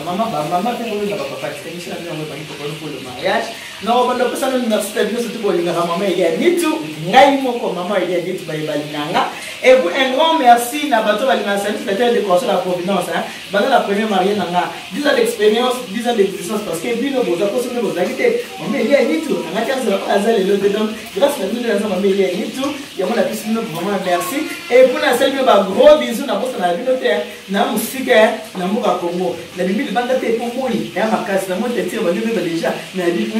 bamama, bamama mpe bobenga bapapa. Émission na bino yango ebandi poponi pour le mariage. Nakobanda kopesa nano merci na bino, surtout bolingaka mama Elia Nitu, ngai moko mama Elia Nitu, baye balinganga. Et puis un grand merci na bato balingaka service la décoration la providence, hein. Banda la première mariée na nga, 10 ans d'expérience, 10 ans d'existence, parce que bino boza poso bino bozalaki te mama Elia Nitu angati azala oyo aza lelo te. Donc grâce na bino nde naza mama Elia Nitu. Yango napesi bino vraiment merci. Et puis nasali bino ba gros bisous, nabosana na bino te na mosika na mboka Congo. Nabimi libanda te mpo moi ya makasi na moi tentire bandi obeba déjà. Nayebi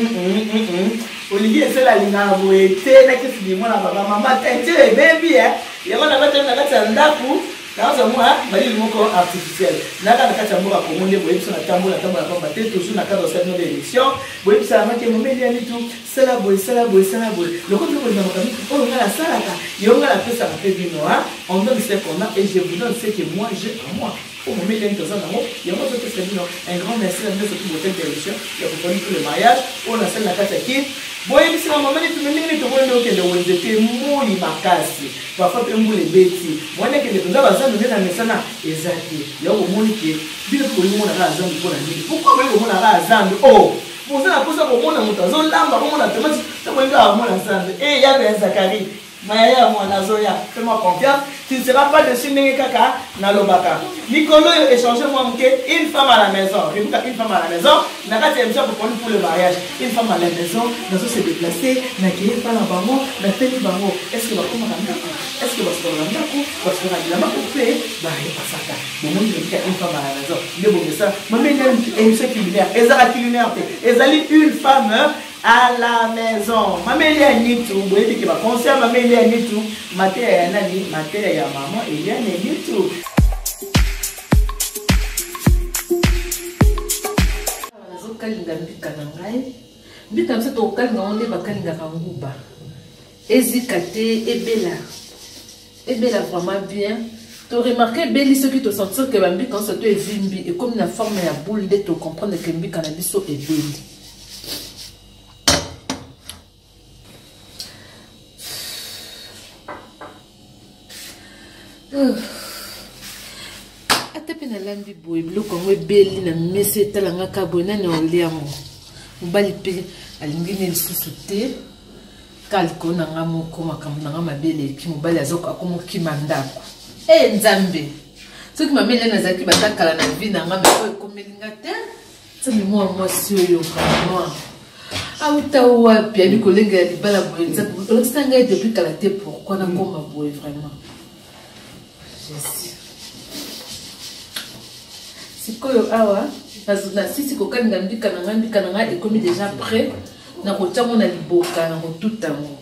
olingi esala alingaka boye te, nakisi limona baba mama tentire ebebi. Yango nabatami na kati ya ndako, nazwa mwa malili moko artificiel naka na kati ya mboka Kongo. Nde boyebisa na tambola tambola pamba te, toujours na cadre osali bino émission. Boyebisa yanga ke momeli ya mitu, sala boye, sala boye, sala boye, lokola bino bolinga makambo oyo ngai nasalaka, yo ngai napesaka mpe bino. On donne ce qu'on a et je vous donne ce que moi j'ai en moi. Po momeli ya mitu aza nango, yango azopesa bino. Un grand merci na bino, surtout botel émission ya koponi tout le mariage oyo nasali na kati ya Kine. Boyebisi na mama Nitu ndenge nini tomoni nde okende wenze te, moi makasi, parfois mpe mbula ebeti, mwana ekende mpenza bazandu nde na mesana eza te. Yango bomoni ke bino mpe bolingi komona kaka zandu. Mpo na nini? Pourquoi bolingi komona kaka zandu? O boza na mposa komona moto azolamba, komona tomati to bolingi kaka komona zandu? E yabe ya Zakari mayaya ya mwana azoya, fais-moi confiance, tu ne seras pas dessus. Ndenge kaka nalobaka mikolo oyo, échange mwa moke, une femme à la maison, rubrique une femme à la maison na kati ya émission poponi pour le mariage. Une femme à la maison, nazo se déplacer, nakei epa na bango, nateli bango. Est ce que bakomaka ndako? Est ce que basukolaka ndako? Basukolaka bilamba mpe barepasaka? Bomoni rubrique une femme à la maison nde bomesala. Mama, émission culinaire ezaka culinaire te, ezali une femme à la maison. Mama Elia Nitu, boyebi ke baconseil mama Elia Nitu, mateya ya nani? Mateya ya mama Eliane Nitu. Nazokalinga mbika na ngai. Mbika biso tokokalinga yango nde bakalingaka nguba, ezika te, ebela ebela vraiment bien. Toremarquer ebeli soki tosentir ke bambika nyonso to evimbi, ekomi na forme ya boule, nde tocomprendre ke mbika na biso ebeli. Ata mpe nalambi boye, biloko yango ebeli na mesa, etalangaka boye, nani olia yango? Mobali mpe alingi ne lisusu te ka likolo na nga moko. Makambo na nga mabe eleki, mobali akomokima ndako. E Nzambe, soki mama Elene azalaki batakala na vie na nga, me oyo ekomeli nga te. Nzambe, mwa mwasi oyo vraiment auta wapi? Abi kolengela libala boye. Nzambe, olakisa ngai depuis kala te, pourquoi nakoma boye vraiment? Jésus. Sikoyo awa nasisi kokalinga mbika na ngai. Mbika na ngai ekomi déjà prêt, nakotia ngo na liboka, nakotuta yango.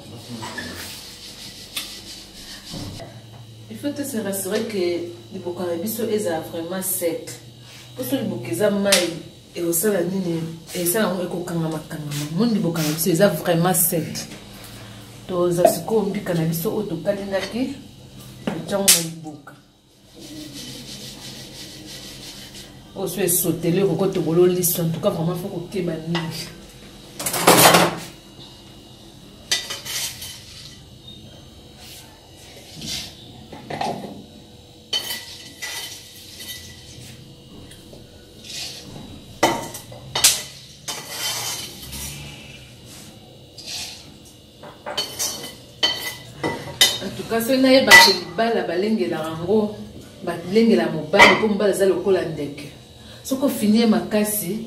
Il faut te se rassurer que liboka na biso ezala vraiment sec, mpo so liboka eza mai, ekosala nini? Esala yango ekokangama kangama. Moni liboka na biso eza vraiment sec. Toza sikoyo mbika na biso oyo tokalingaki, totyango na liboka. Oyo so esotele, ekoki tobolo liso. En tout cas vraiment faut kokeba mingi. En tout cas soki nayebaka libala balengelaka yango, balengela mobali, mpo mobali aza lokola ndeke. Soki ofini ye makasi,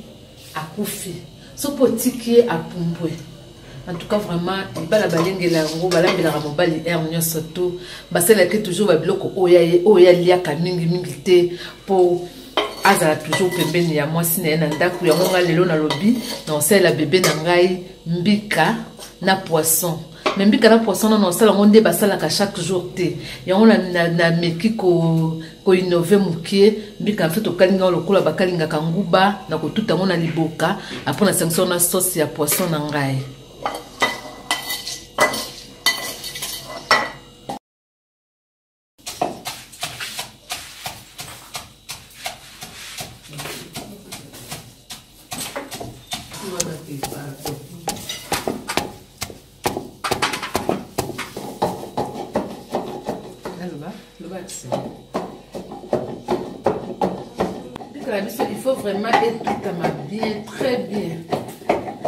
akufi. Soki otiki ye, apumbwe. En tout cas vraiment libala balengela yango, balambelaka mobali heure nyonso to basalelaki toujours babiloko oyo aliaka mingimingi te, mpo azala toujours pembeni ya mwasi na ye na ndako. Yango ngai lelo nalobi na kosalela bebe na ngai mbika na poisson. Mais mbika na poisson nano osala yango nde basalaka chaque jour te. Yango nameki koinnover mokie. Mbika na biso tokalinga yango lokola bakalingaka nguba, na kotuta yango na liboka, apres nasangisi yango na sauce ya poisson na ngai. Mbika na biso il faut vraiment etutama bien, très bien.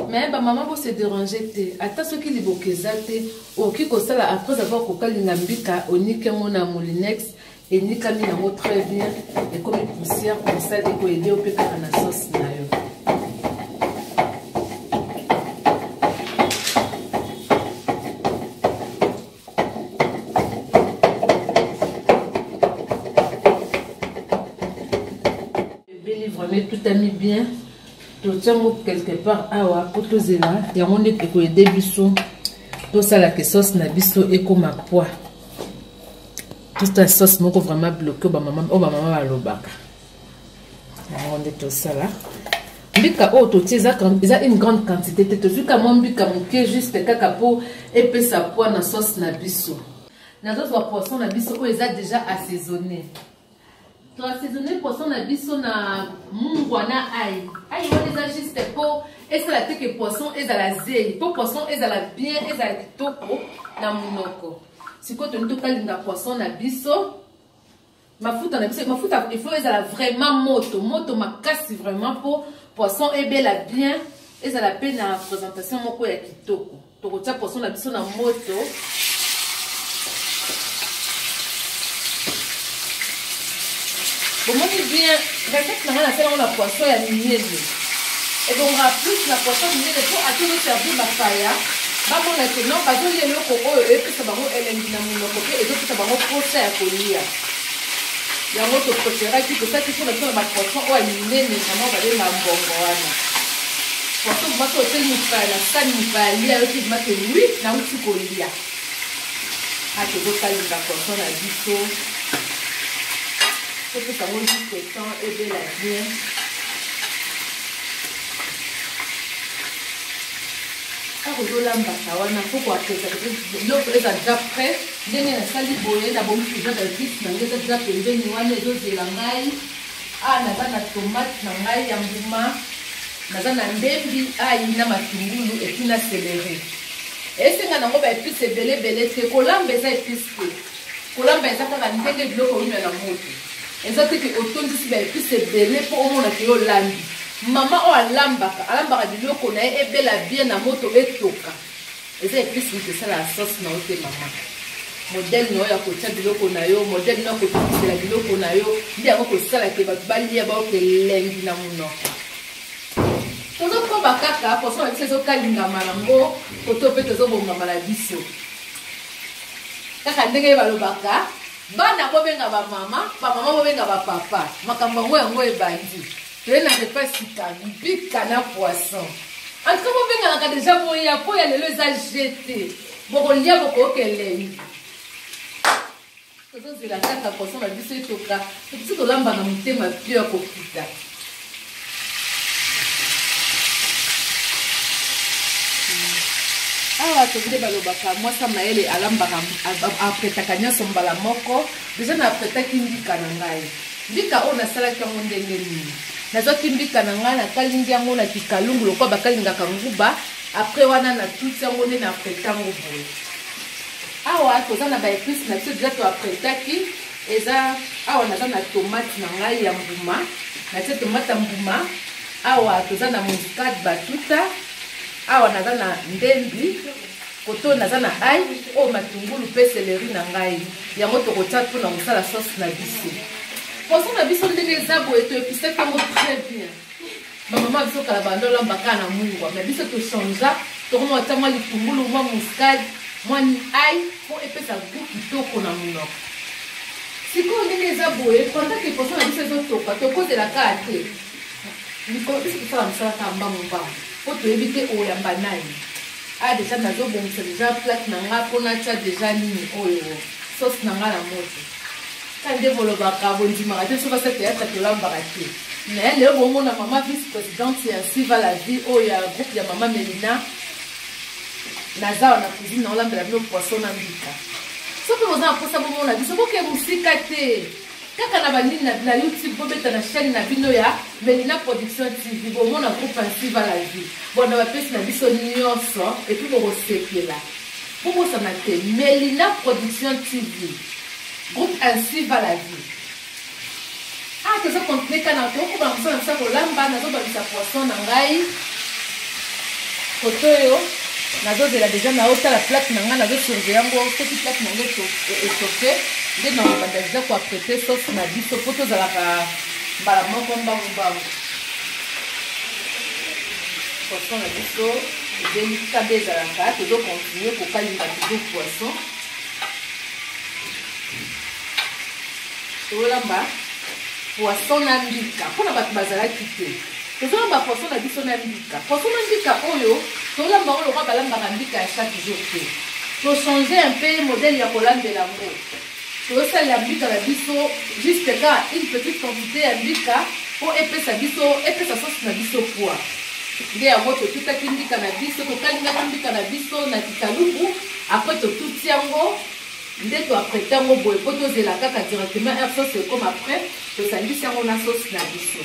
Mais bamama bo se déranger te, ata soki liboke eza te, okoki kosala après avoir kokalinga mbika, oniki yango na moulinex, enikami yango très bien, ekomi poussière, comme ça ekoyede yo mpe kaka na sauce na yo. Ebeli vraiment etutami bien, totia yango quelque part awa mpo tozela yango nde ekoyede biso tosalaka sauce na biso ekoma poids. Tout sauce moko vraiment bloqué oyo bamama balobaka yango nde tosala. Mbika oyo totie eza une grande quantité te, tozwi ka mwa mbika moke juste kaka mpo epesa poids na sauce na biso. Nazozwa poisson na biso oyo eza déjà assaisonné. Toassaisonné poisson na biso na mungwa na ail. Ail wana eza juste mpo esala te ke poisson ezala zei, mpo poisson ezala bien, ezala kitoko na monoko. Sikoyo tolingi tokalinga poisson na biso. Mafuta na biso, mafuta il faut ezala vraiment moto, moto makasi vraiment mpo poisson ebela bien, ezala pe na présentation moko ya kitoko. Tokotia poisson na biso na moto. Bomoni bien recette na ngai, nasala yango na poisson ya minene, ebongaka plus na poisson minene mpo ati ozoservir bapaya bamona ke non, bazolia eloko oyo eyepesa bango elengi na monoko mpe ezopesa bango posa ya kolia. Yango topréféraki tosalaki mpo na biso na bapoisson oyo ya minene, vraiment babenga mbongo wana poisson. Vraiment so oteli mopaya na sani, mopaya lia yoki vraiment ke oui, nauti kolia. A tozokalinga poisson na biso, topesa yango juste temps ebela bien. Kaka ozolambaka wana, fo koapesa biloko eza déjà prêt. Ndenge nasali boye, nabongisi deja baepice na ngai, eza deja pembeni wana ezozela ngai. A naza na tomate na ngai ya mbuma, naza na ndembi, ai na matungulu, epuis na céleri. Esenga nango baepice ebele ebele te. Kolamba eza epice te, kolamba eza kaka ndenge biloko oyumela na moto. Eza te ke otondisi baepice ebele mpo omonaka yo olambi. Mama oyo alambaka, alambaka biloko na ye ebela bien na moto, etoka. Eza epice moto esalaka sauce na yo te mama. Modèle na yo ya kotia biloko na yo, modèle na yo kotokisela biloko na yo nde yango kosala ke bato balia, bayoka elengi na monoko. Tozokoba kaka, poisson na biso ezokalingama nango koto mpe tozobongama na biso kaka ndenge balobaka: bana bobenga bamama, bamama bobenga bapapa. Makambo yango yango ebandi, toye na repas sika, mbika na poisson. En tout cas bobenganaka deja, boya mpo ya lelo eza jete, bokolia, bokoyoka elengi. Tozozela kaka poisson na biso etoka, biso tolamba na motema pio ya kokita. Awa tobide balobaka mwasi ya mayele alambaka, apretaka nyonso mbala moko. Deja na apretaki mbika na ngai. Mbika oyo nasalaki yango ndenge nini? Nazwaki mbika na ngai, nakalingi yango na kikalungu lokola bakalingaka nguba. Après wana natuti yango nde na apreta yango boye. Awa toza na baepice na biso deja toapretaki eza awa. Naza na tomate na ngai ya mbuma, natie tomate ya mbuma. Awa toza na muscade batuta, awa naza na ndembi, koto naza na ail, oyo matungulu mpe céleri na ngai. Yango tokotia mpona kosala sauce na biso. Poisson na biso ndenge eza boye, toepisaki yango très bien. Bamama biso kala bando olamba kaka na mungwa, mais biso tochangea, tokoma kotia mwa litungulu, mwa muscade, mwa ail mpo epesa goût kitoko na monoko. Sikoyo ndenge eza boye, pendant que poisson na biso ezotoka, tokozela kaka te. Mikolo biso tosala mosala kaka mbangu mbangu mpo toyebi te oyamba nani. A deja nazobongisa deja plate na nga mpo natia deja nini oyo, sauce na nga na moto. Ka nde bolobaka, bondimaka te, biso basa théâtre tolambaka te. Mais lelo bomona mama vice présidente ya Siva la vie oyo ya groupe ya mama Melina, naza na cuisine, naolambela bino poisson na mbika. Soki boza na mposa bomona biso, boke mosika te, kaka na banini na YouTube, bobeta na chaîne na bino ya Melina Production TV, bomona groupe Ainsi va la vie. Bona bapesi na biso nyonso, epuis bokosepela. Bobosana te, Melina Production TV, groupe Ainsi va la vie. Ah, tozo continuer kana tokoba mosala na biso kolamba. Nazobakisa poisson na ngai kote oyo, nazozela deja, naotala plaque na ngai, nazosurveille yango. Soki plaque na ngai echauffe nde nakobanda deja koapprêter sauce na biso, mpo tozalaka mbala moko mbangu mbangu. Poisson na biso ebeli kaka nde ezalaka, tozocontinue kokalinga toujours poisson. Tozolamba poisson na mbika mpona bato bazalaki te. Tozolamba poisson na biso na mbika. Poisson na mbika oyo, tolamba yango lokola balambaka mbika ya chaque jour te. Tochange un peu modèle ya kolambela yango. Tozosalela mbika na biso juste kaka une petite quantité ya mbika mpo epesa biso, epesa sauce na biso poids. Nde yango totutaki mbika na biso, tokalingaki mbika na biso na kitalubu, après totuti yango nde toapprêter yango boye mpo tozela kaka directement air sauce ekoma après tosangisi yango na sauce na biso.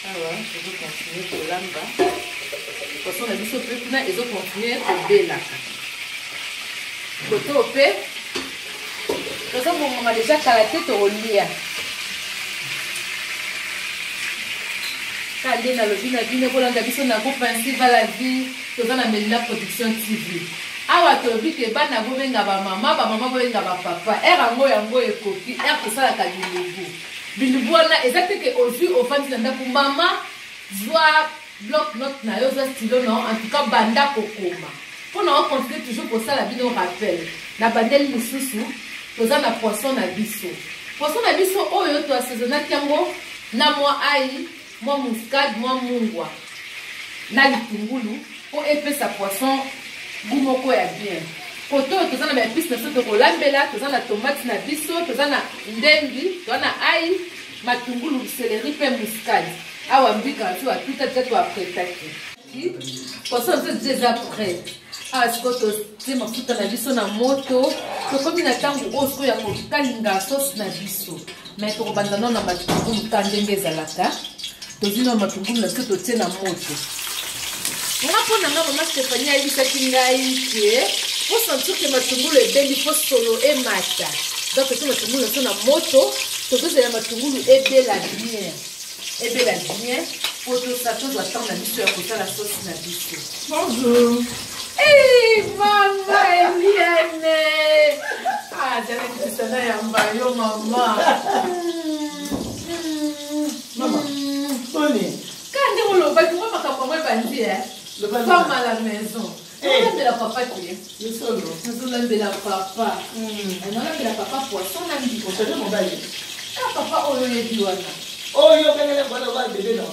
Awa tozocontinue kolamba poisson na biso mpe kuna ezocontinue kobelaka. Koto mpe tozobongama deja, kala te tokolia. Ka nde nalobi na bino, bolanda biso na groupe Ainsi va la vie. Toza na Melina Production TV. Awa tolobi ke bana bobenga bamama, bamama bobenga bapapa. Ere yango yango ekoki, ere tosalaka bilubu. Bilubu wana eza te ke ozwi ofandi na ndako. Mama, zwa bloc note na yo, zwa stylo na yo, en tout cas banda kokoma mpo na ocontinue toujours kosala bino rappel. Na bandeli lisusu, toza na poisson na biso. Poisson na biso oyo toassaisonnaki yango na mwa ail, mwa muscade, mwa mungwa na litungulu mpo epesa poisson goût moko ya bien. Kote oyo toza na baépice na biso tokolambela. Toza na tomate na biso, toza na ndembi, toza na ail, matungulu, céleri mpe muscade. Awa mbika na biso batuta deja, toapprêtaki poisson na biso deja, eza prêt. Awa sikoyo totie mafuta na biso na moto. Tokomi na ntango oyo sikoyo ya kokalinga sauce na biso, mais tokobanda nano na matungulu. Ka ndenge ezalaka, tozwi nano matungulu na biso, totie na moto. Nga mpo na nga, mama Stéphanie ayebisaki ngai ke po sentir ke matungulu ebeli, mpo solo emata. Donc totie matungulu na biso na moto, tozozela matungulu ebela bien, ebela bien, mpo tosa tozwa temps na biso ya kosala sauce na biso. Bonjour. Hey, mama Eliane! Ah, zalaki tisana yamba yo mama. Mama, Tony. Ka ndenge olobaki mwa makambo yango ebandi e. Femme à la maison. Nazolambela papa te. Lisolo. Nazolambela papa. Nazolambela papa poisson na mbika. Osali mobali. Ah, papa oyo oyebi wana. Oyo okangela bwana wa bébé no.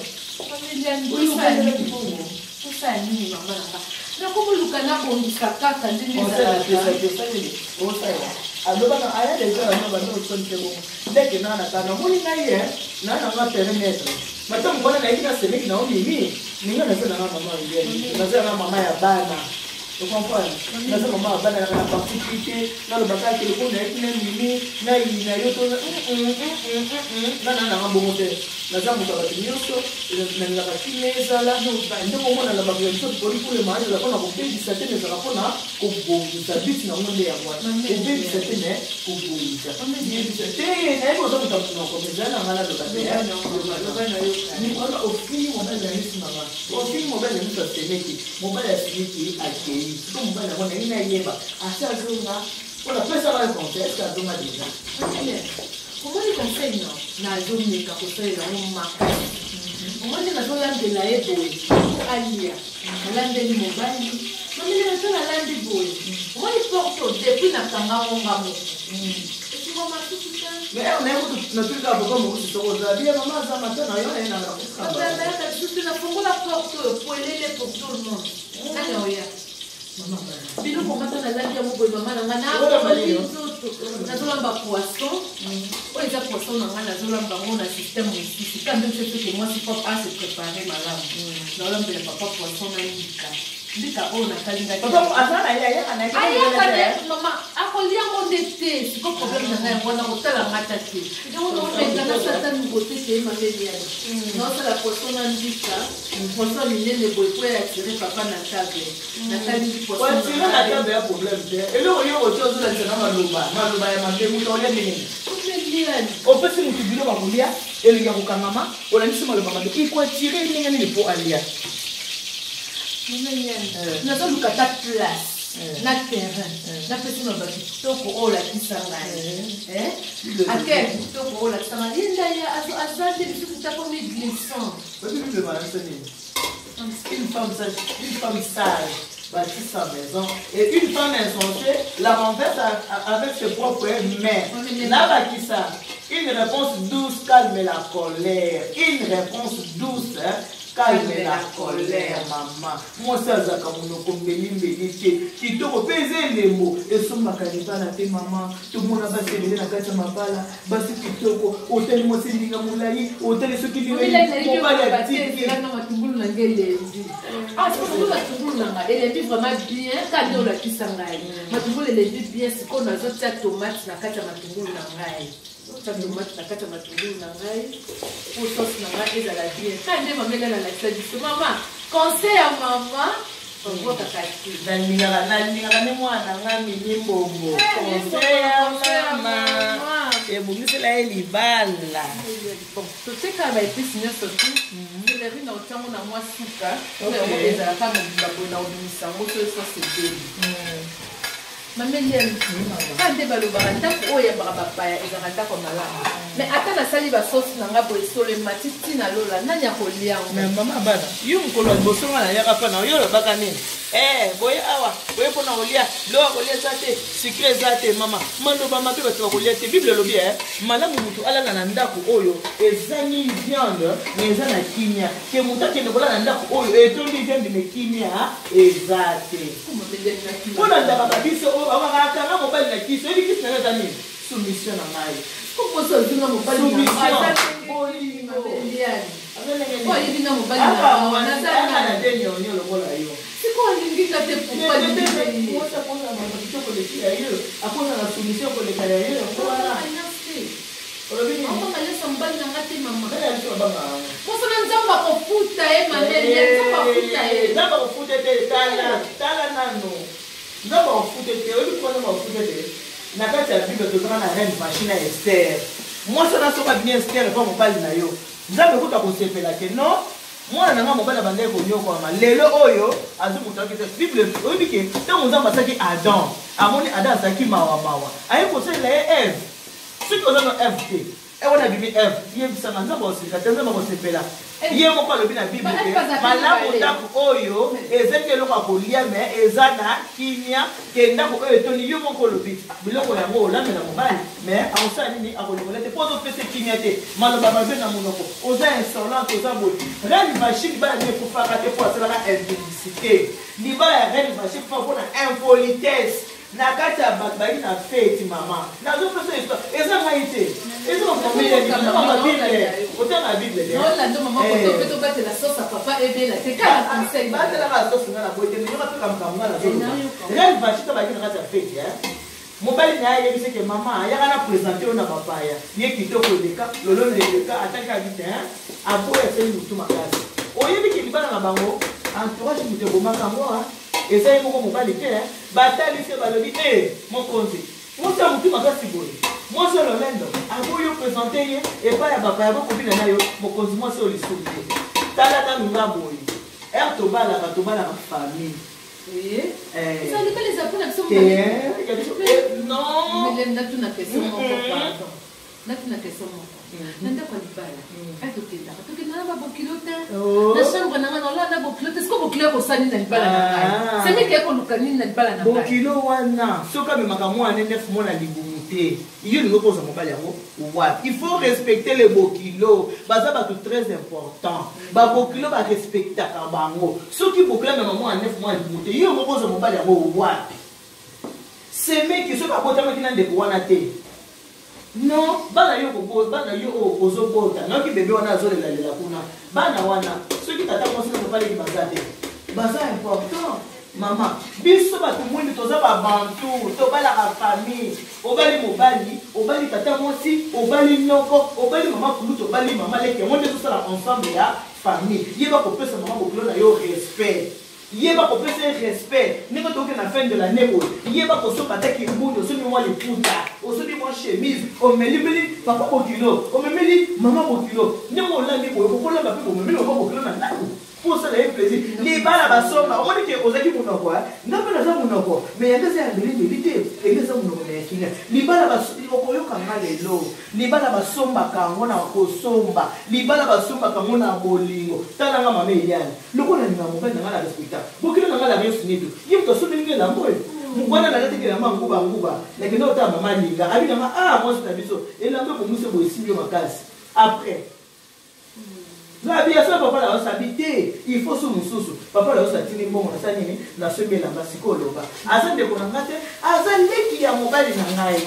Eliane, Oyo okangela bongo. Tosala nini, mama na nga? Nakomoluka nabongisa kaka ndenge Osala ezalaka. pesa osali osala. Alobaka aya deja na bando osoni te bongo. Ndeke na na kana moni ngai ye na na nga périmètre. Matango mwana nayeki na semeki na omimi. Ninga naza na nga mama Eliane. Naza na mama ya bana. Ocomprendre? Naza mama ya bana na parti pris te. Nalobaka ke lokola nayeki na mimi na yina yo to nga na nanga bongo te. Naza moto ya bato nyonso, nalingaka kimia ezala. Ndenge omona na bato ya biso tokoli kulema, ezala mpona kobebisa te, ezala mpona kobongisa. Biti nango nde yango wana, kobebisa te me kobongisa. Yebisa te, nayebi oza moto ya monoko, mais ezala na nga naloba te. Wana ofingi mobali na miso na nga, ofingi mobali na miso asemeki, mobali asiliki, akei. Siko mobali yango naye nayeba asi azonga mpona pesaka ye conseil, est-ce azonga déjà? Omoni, conseil no nazomeka kosalela yango makasi. Omoni, nazolambela ye boye po alia. Nalambeli mobali mamele, nazo nalambi boye. Omoni porte, depuis nakanga ngo nga moko, esunga masusu te. Mais ere naye kutu natulika papa mokusi, soko oza bien, mama aza mata na yo naye nanga. Babayaka lisusu, nafongola porte oyo polele pour tout le monde. Nani oya biloko mata nalaki yango boye, mama na nga na nzoto. Nazolamba poisson oyo, eza poisson na ngai, nazolamba yango na système mosusu. Ka nde biso soki mwasi pop ase prépare malamu. Naolambela papa poisson na mbika. Mbika oyo nakalingaki. Papa aza na ye, ayaka na ye? Ayaka na mama, akolia yango nde te. Siko problème na ngai yango wana kotala nga ta te. Yango naomeka nasala ata nouveauté te, mama Eliane. Naosala poisson na mbika, poisson minene boye po ya atire papa na table. Nakalingi poisson. Koatire na table ya problème te. Eloko yo otie, ozolakisa na maloba, maloba ya mabe, moto akolia ndenge nini? Mama Eliane. Opesi motu biloko ya kolia, elingi ya kokangama, olandisi maloba mabe, ekoatire ndenge nini mpo alia? Mama Eliane, nazoluka ata place na terrain, napesi maloba kitoko oyo olakisa ngai, ake ya kitoko oyo olakisa ngai. Ye ndaya aza te, lisusu takomi glissant. Oyebi Bible emalakisa nini? Une femme sage, une femme sage bâtit sa maison et une femme insensée la renverse avec ses propres mains. Nabakisa, une réponse douce calme la colère. Une réponse douce, hein, calme la colère. Mama, mwasi azalaka monoko mbelimbeli te, kitoko mpe eza elembo esombaka libala te. Mama, tomona basi ebele na kati ya mabala, basi kitoko, otali mwasi elinga molai, otali soki mobali atiki. Matungulu na ngai elembi. Ah, sikoyo matungulu na ngai elembi vraiment bien. Ka nde olakisa ngai, matungulu elembi bien. Sikoyo nazotia tomate na kati ya matungulu na ngai, tia tomate na kati ya matungulu na ngai po sauce na ngai ezala bien. Ka nde mama Eliane alakisa biso. Mama, conseil ya mama babwakaka te. Nalingaka nde mwana na nga Mimi Mbongo. Conseil ya mama ebongisela ye libala. Bon, totekaka baépices nyonso tu. Céleri na otiango na mwa suka. Yango ezalaka mobimba boye, na obimisa yango so sauce ebeli. Mama Eliane, ka nde balobaka, ndako oyo eyambaka bapaya ezalaka ndako ya malamu. Mais ata nasali basauce na nga boye, solo emati ntina lola, nani akolia yango? Mais mama, bana yo, mokolo ya liboso nga nayaka mpa na yo, olobaka nini? Boye awa boye mpona kolia, biloko ya kolia eza te, sucre eza te. Mama, maloba mabe, bato bakolia te. Bible elobi malamu motu alala na ndako oyo ezangi viande mais eza na kimia, ke motu akende kolala na ndako oyo etondi viande mais kimia eza te. Mpo na ndaka babiso oyo bakakanga mobali na kisi, oyebi kisi na yo eza nini? Soumission na ngai. Mosi ozinga mobali. Soumission, bolingo. Oyo ayebi na mobali na na te nyonyo lokola yo. Sikoyo alingi nga te, pourquoi alingi? Mwasi akozala na kitoko koleki ya yo, akozala na soumission koleka ya yo, yango wana olobi nini? Okanga nyonso mobali na nga te, mama. Nani ya biso babanga yango? Mosala, Nzambe akofuta ye. Mameli, Nzambe akofuta ye. Nzambe akofuta te. Tala, tala nano, Nzambe akofuta te. Oyebi mpo Nzambe akofuta te? Na kati ya Bible tozanga na reine Vashti na Ester. Mwasi wana soki abimi Ester epa mobali na yo, Nzambe kuta kosepela ke non, mwana na nga mobali abandaki konyokwama, lelo oyo azwi moto aki te. Bible oyebi ke ntango Nzambe asalaki Adam, amoni Adam azalaki mawamawa, aye kosalela ye Eve. Soki oza no Eve te, e wana abimi Eve, yebisanga, Nzambe akoseka te? Nzambe akosepela. Ye moko alobi na Bible ke malamu ndako oyo ezangi eloko ya kolia mais eza na kimia, ke ndako oyo etondi. Yo moko olobi biloko yango olambela mobali, mais akosala nini? Akolongola te mpo ozopesa kimia te. Maloba mabe na monoko, oza insolente, oza boye. Reine Vashti, libala nde ekufaka te mpo asalaka impudicité. Libala ya reine Vashti ekufa mpona impolitesse na kati ya bato bayaki na feti. Mama, nazopesa histoire, eza ngai te, eza Bible. Otanga Bible te? Olanda mama koto mpe tobatela sauce ya papa ebela te, kaka conseil. Batelaka sauce nga na boye te, mais yoka mpe makambo nga nazoloba. Reine Vashti to bayaki na kati ya feti, mobali na ye ayebisi ke mama ayaka na présente oyo na bapaya, ye kitoko eleka lololo eleka, ataki abi te, aboyi, asali motu makasi. Oyebi ke libala na bango, entourage moto ebomaka yango, eza ye moko mobali te. Batalisi, balobi e mokonzi, mwasi ya motu makasi boye, mwasi ya lolendo, aboyi yo présente ye epai ya bapaya, bokobina na yo. Mokonzi, mwasi oyo lisumu te. Tala nanu nga boye, ere tobalaka, tobalaka famille. Libala eza mpona biso. Non. Natuna question moko, pardon, natuna question moko. Na ndako ya libala a tokendaka, tokenda na babokilo te. Na chambre na ngai naolala na bokilo te. Siko bokilo ekosala nini na libala na ngai? Semeki ekoluka nini na libala na ngai? Bokilo wana soki amemaka mwana 9 mois na libumu te, yo olingi okozwa mobali yango wapi? Il faut respecter le bokilo, baza bato très important. Babokilo barespectaka bango. Soki bokilo amema mwana 9 mois na libumu te, yo moko ozwa mobali yango wapi? Semeki soki abotamaki na ndeko wana te, non, bana yo, bana yo oyo ozobota, nayoki bebe wana azolelalela kuna, bana wana soki tata mwasi na papa leki baza te, baza important. Mama, biso bato mwindu toza ba bantu, tobalaka famille. Obali mobali, obali tata mwasi, obali noko, obali mama kulutu, obali mama leki. Yango nde ezosala ensemble ya famille. Yeba kopesa mama bokilo na yo respect. Yeba kopesa ye respect. Ndenge tokoki na fin de l'année oyo, yeba kosomba ata kimbundu, osombi mwa liputa, osombi mwa chemise, omelimeli papa bokilo, omemeli mama bokilo. Ndenge olambi boye, okolamba mpe bomemeli mama bokilo na ndako. Mpo osala ye plaisir. Libala basomba, omoni ke ozalaki monoko, eh? Nga mpe naza monoko, mais yanga eza ya mbeli-mbeli te, enge eza monoko mais ya kimia. Libala bas, okoyoka nga lelo. Libala basombaka yango na kosomba. Libala basombaka yango na bolingo. Tala nga mama Eliane, lokola nalinga mobali na nga na respecta. Bokilo na nga la Rios Nieto, ye moto asombeli nga elamba oyo. Mokwana nalataki elamba nguba nguba, nakenda kotala mama Alinga, abi na nga, ah mwasi na biso, elamba ebongisi boye esimbi yo makasi. Après, Nabi ya papa na osabi te, il faut su mususu. Papa na osa tini mbongo na sani nini? Na sombi elamba sikoyo loba. Aza ndeko na nga te, aza leki ya mobali na ngai.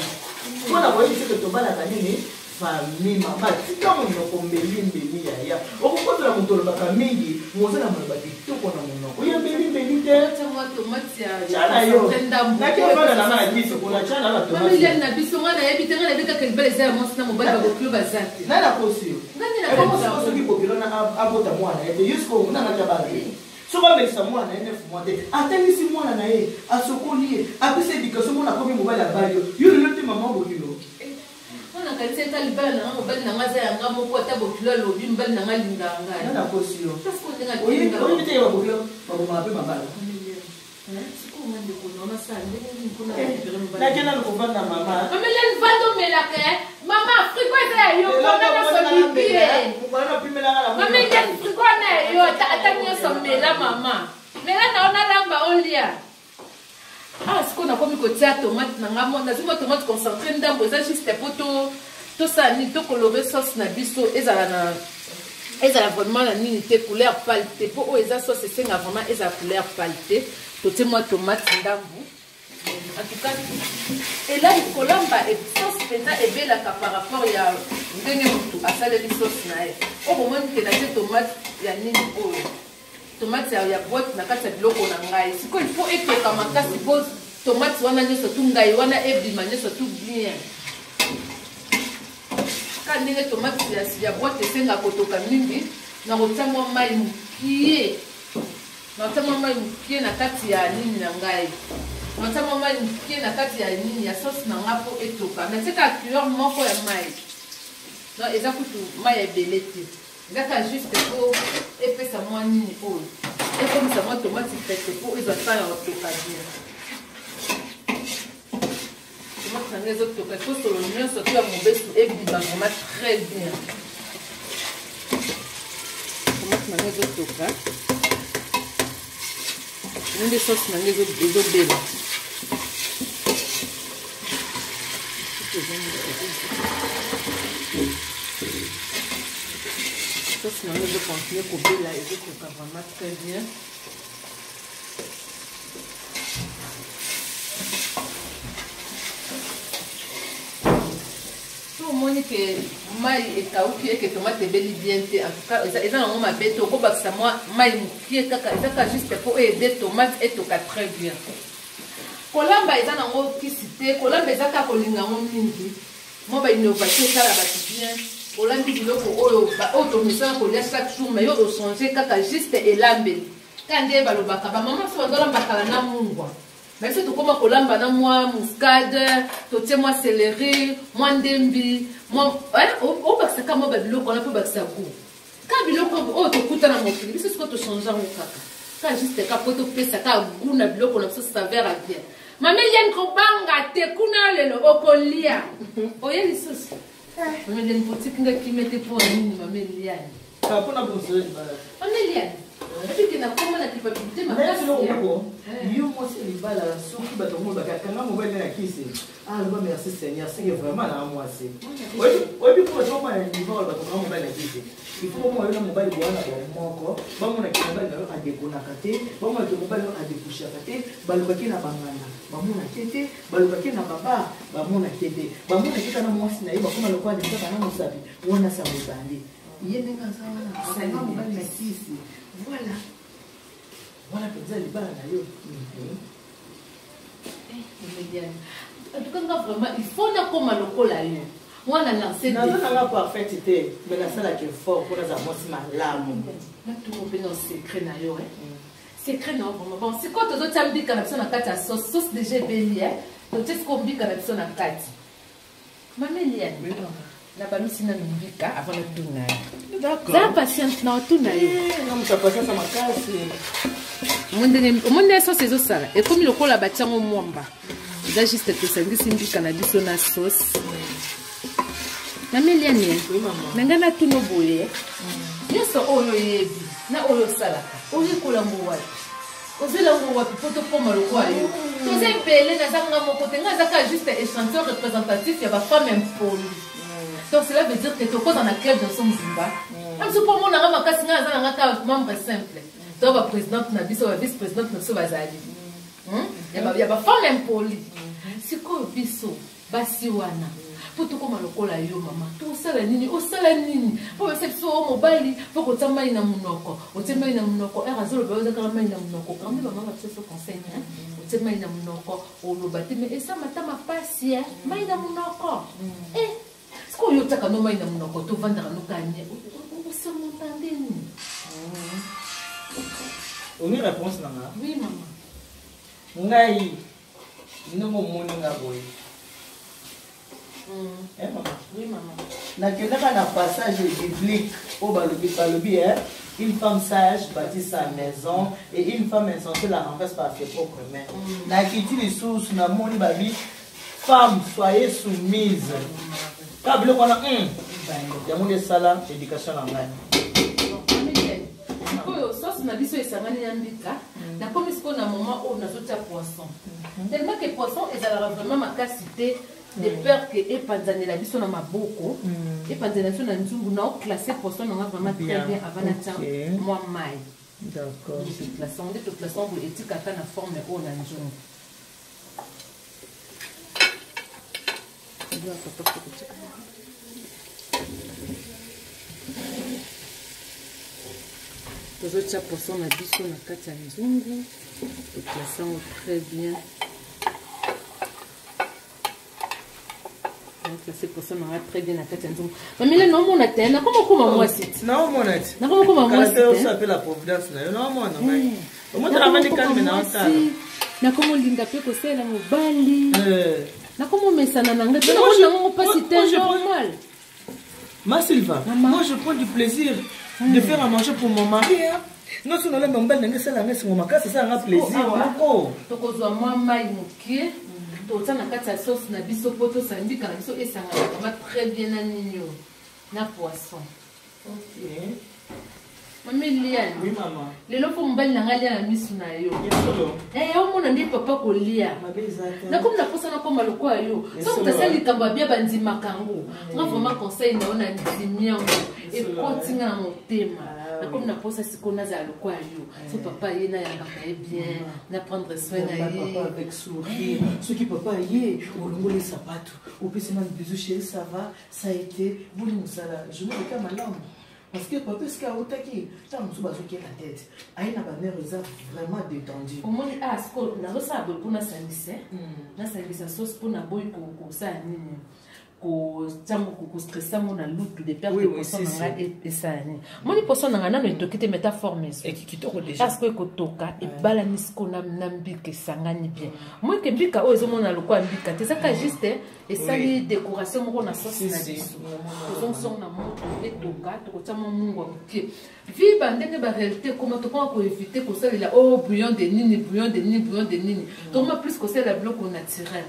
Mpo na koyebisa ete tobalaka nini? Famille mama, tika monoko mbeli mbeli yaya. Okokotela moto olobaka mingi, moza na maloba kitoko na monoko. Ya mbeli mbeli te. Tya na yo. Naki ovanda na nga na kiti kuna tya na na tomate. Familia na biso nga nayebi te, nga nayebi kaka libala eza ya mwasi na mobali, babokilo baza te. Nani akosi yo? Ebongo sikoyo soki bokilo na abota mwana ye te, yo sikoyo nani atya bana te? Soki amelisa mwana na ye neuf mois te, atangisi mwana na ye, asokoli ye, apesi education, mwana akomi mobali abali yo, yo lelo te mama bokilo. Mpo nakanisi ata libala na nga mobali na nga aza ya nga moko, ata bokilo alobi mobali na nga alingaka ngai. Nani akosi yo? Oyebi te ye babokilo babomaka mpe mabala. Nake nanu kovanda mama. Mamelene vanda omelaka eh. Mama frigo eza ya yo kona nyonso libie. Mama Eliane frigo wana ya yo ata ata nyonso mela mama. Mela na yo nalamba olia. Ah sikoyo nakomi kotia tomate na nga mo nazwi mwa tomate concentré ndambo eza juste po to tosala nini tokolore sauce na biso ezala na ezala vraiment na nini te couleur pale te mpo oyo eza sauce esenga vraiment ezala couleur pale te. Totie mwa tomate ndambu. En tout cas, elali kolamba sauce mpenza ebelaka par rapport ya ndenge motu asaleli sauce na ye. Oyo bomoni ke natie tomate ya nini oyo tomate ya boîte na kati ya biloko na ngai. Sikoyo il faut etoka makasi mpo tomate wana nyonso tu ngai wana ebima nyonso tu bien. Kaka ndenge tomate ya boîte esenga kotoka mingi, nakotia mwa mai mokie. Nakotia mwa mai mokie na kati ya nini na ngai. Nakotia mwa mai mokie na kati ya nini ya sauce na ngai mpo etoka. Natie kaka cuillère moko ya mai. Donc eza kutu mai ebele te. Eza kaka juste mpo epesa mwa nini oyo. Ekomisa mwa tomate pete mpo ezwa temps ya kotoka bien. Tomate na ngai ezotoka, il faut solo nyonso to ya mobesu ebima vraiment très bien. Tomate na ngai ezotoka. Nde sauce na ngai ezobela. Sauce na ngai ezocontinue kobela, ezotoka vraiment très bien. So omoni ke mai ekauki eke tomate ebeli bien te, en tout cas eza nango mabe te, okobakisa mwa mai mokie kaka, eza kaka juste po aider tomate etoka très bien. Kolamba eza nango kisi te, kolamba eza kaka kolinga yango mingi. Mwa ba innovation esala bato bien. Olambi biloko oyo oyo tomesana kolia chaque jour, mais yo ochange kaka juste elambeli. Kaka nde balobaka ba mama biso bazolamba kala na mungwa. Mais biso tokoma kolamba na mwa muscade, totie mwa céleri, mwa ndembi, mwa, hein, obakisa kaka mwa ba biloko wana mpo obakisa goût. Kaka biloko oyo tokuta na mokili, biso sikoyo tochange yango kaka. Kaka juste kaka po topesa kaka goût na biloko na biso, saveur ya bien. Mama Eliane kobanga te, kuna lelo okolia. Oye lisusu. Mama Eliane botiki nga kimia te mpo na nini Mama Eliane? Ah, mpo na bozali libala. Mama Eliane, oyebi ke nakoma na culpabilité makasi. Nayaki eloko moko, yo mwasi ya libala soki bato yango bakanga mobali na kisi, ah, loba merci Seigneur, senge vraiment na mwasi. Oyebi mpo bato bakoma na niveau oyo bakanga mobali na kisi. Il faut bamona yo na mobali boya na bomoko, bamona ke mobali na yo adekonaka te, bamona ke mobali na yo adekushaka te, balobaki na banganda, bamonaki te, balobaki na baba, bamonaki te, bamonaki kaka na mwasi na ye, bakoma lokola kaka na mosapi, wana sango ebandi. Ye ndenge aza wana, akanga mobali na kisi. Voilà. Wana mpenza libala na yo. En tout cas, nga vraiment, il faut nakoma lokola yo. Mwana lance Naza nanga parfaite te, mais nasalaka effort mpo nazala mwasi malamu. Natungo mpe na secret na yo, secret na yo vraiment. Bon, sikoyo tozotia mbika na biso na kati ya sauce. Sauce déjà ebeli, totie sikoyo mbika na biso na kati. Mama Eliane, na balusi nanu mbika avant natuna yo. Zala patiente na otuna yo. Nga moto ya patience ya makasi. Omoni ndenge sauce ezosala, ekomi lokola batiango mwamba. Eza juste tosangisi mbika na biso na sauce. Mama Eliane, na ngai natuna boye, nyonso oyo oyebi na oyo osalaka, oyekola yango wapi? Ozela yango wapi mpo tokóma lokola yo? Toza ebele, naza nga moko te. Nga aza kaka juste échantillon représentatif ya bafemme impoli. Donc cela veut dire que tokoza na club na biso mobimba. Na biso mpo omonanga makasi, nga naza nanga kaka membre simple. To baprésidente na biso, bavice présidente na biso bazali ya bafemme impoli. Sikoyo biso basi wana, mpo tokóma lokola yo mama, tosala nini? Osala nini mpo basa biso o mobali mpo kotia mai na monoko? Otie mai na monoko, ere azoloba, oza kaka mai na monoko. Kandi bamama biso so conseil, otie mai na monoko, oloba te, mais esama ta mapasi mai na monoko. Sikoyo oyo otiaka no mai na monoko, tovandaka nokanye, osurmonta ndeni? Oni réponse na nga? Oui, mama. Ngai ndenge omoni nga boye, mama. Oui, mama. Nakendaka na passage biblique oyo balobi, une femme sage bâtit sa maison et une femme insensée la renverse par ses propres mains. Nakiti lisusu, namoni babi: femme, soyez soumise. Ka biloko wana, yango nde esala éducation na ngai. Sikoyo sauce na biso esangani ya mbika. Nakomi sikoyo na moment oyo nazotia poisson. Tellement que poisson ezalaka vraiment makasi te, de peur que epanzanela biso na maboko, epanzanela biso na nzungu, na oclasse poisson nanga vraiment très bien avant natia mwa mai. Toplace nde, toplace boye, etikaka na forme oyo na nzungu. Tozotia poisson na biso na kati ya nzungu, toplace yango très bien. Place poisson nanga très bien na kati ya nzungu. Mamile, naomona te, nakoma okoma mwasi ti. Naomona ti. Nakoma okoma mwasi te. Osa la providence na yo, naomona ngai omotala vandi kalme na otala. Nakoma olinga mpe kosalela mobali, nakoma omesana na ngai mpe namoni nango mpasi te, normal. Ma Sylva, moi je prends du plaisir de faire à manger pour mon mari. Hein. Non, si on a mobali na ngai, esala ngai esengo makasi, esala nga plaisir moko. Tokozwa mwa mai moke, totia na kati ya sauce na biso mpo tosala mbika na biso esangana vraiment très bien na nini oyo, na poisson. Mama Eliane. Oui, mama. Lelo mpo mobali na ngai alia na misu na yo. Yesolo. Omona nde papa kolia. Mabe eza te. Nakomi na posa nakoma lokola yo. So moto asali likambo abia, bandimaka yango. Nga vraiment conseil na yo na ndimi yango, ekoti nga na motema. Nakomi na posa sikoyo nazala lokola yo. So papa ye, nayambaka ye bien, na prendre soin na ye. Papa avec sourire. Soki papa ye, olongoli sapato, opesi nanu bisou: chéri, ça va, ça a été, boli mosala, journée eka malamu? Parce que papa, esika autaki, ntango mosusu bazokela tete, aye na banerfs eza vraiment détendu. Omoni, ah, sikoyo nazosala boye mpo nasangisa, nasangisa sauce mpo naboyi kosala nini, kotiango, kostresse yango na lutu, de peur que poisson na ngai esala nini. Moni poisson na ngai nano etoki te, meta forme kitoko déjà. Parce que ekotoka, ebalani sikoyo na mbika, esangani bien. Moi ke mbika oyo ezomona lokola mbika te, ezaka juste esali décoration moko na sauce na biso. Tozongisongo na moto, etoka, tokotia mwa mungwa moke. Vi bandenge baréalité ekoma, tokoma koevite kosalela o bouillon de nini, bouillon de nini, bouillon de nini. Tokoma plus kosalela biloko naturel.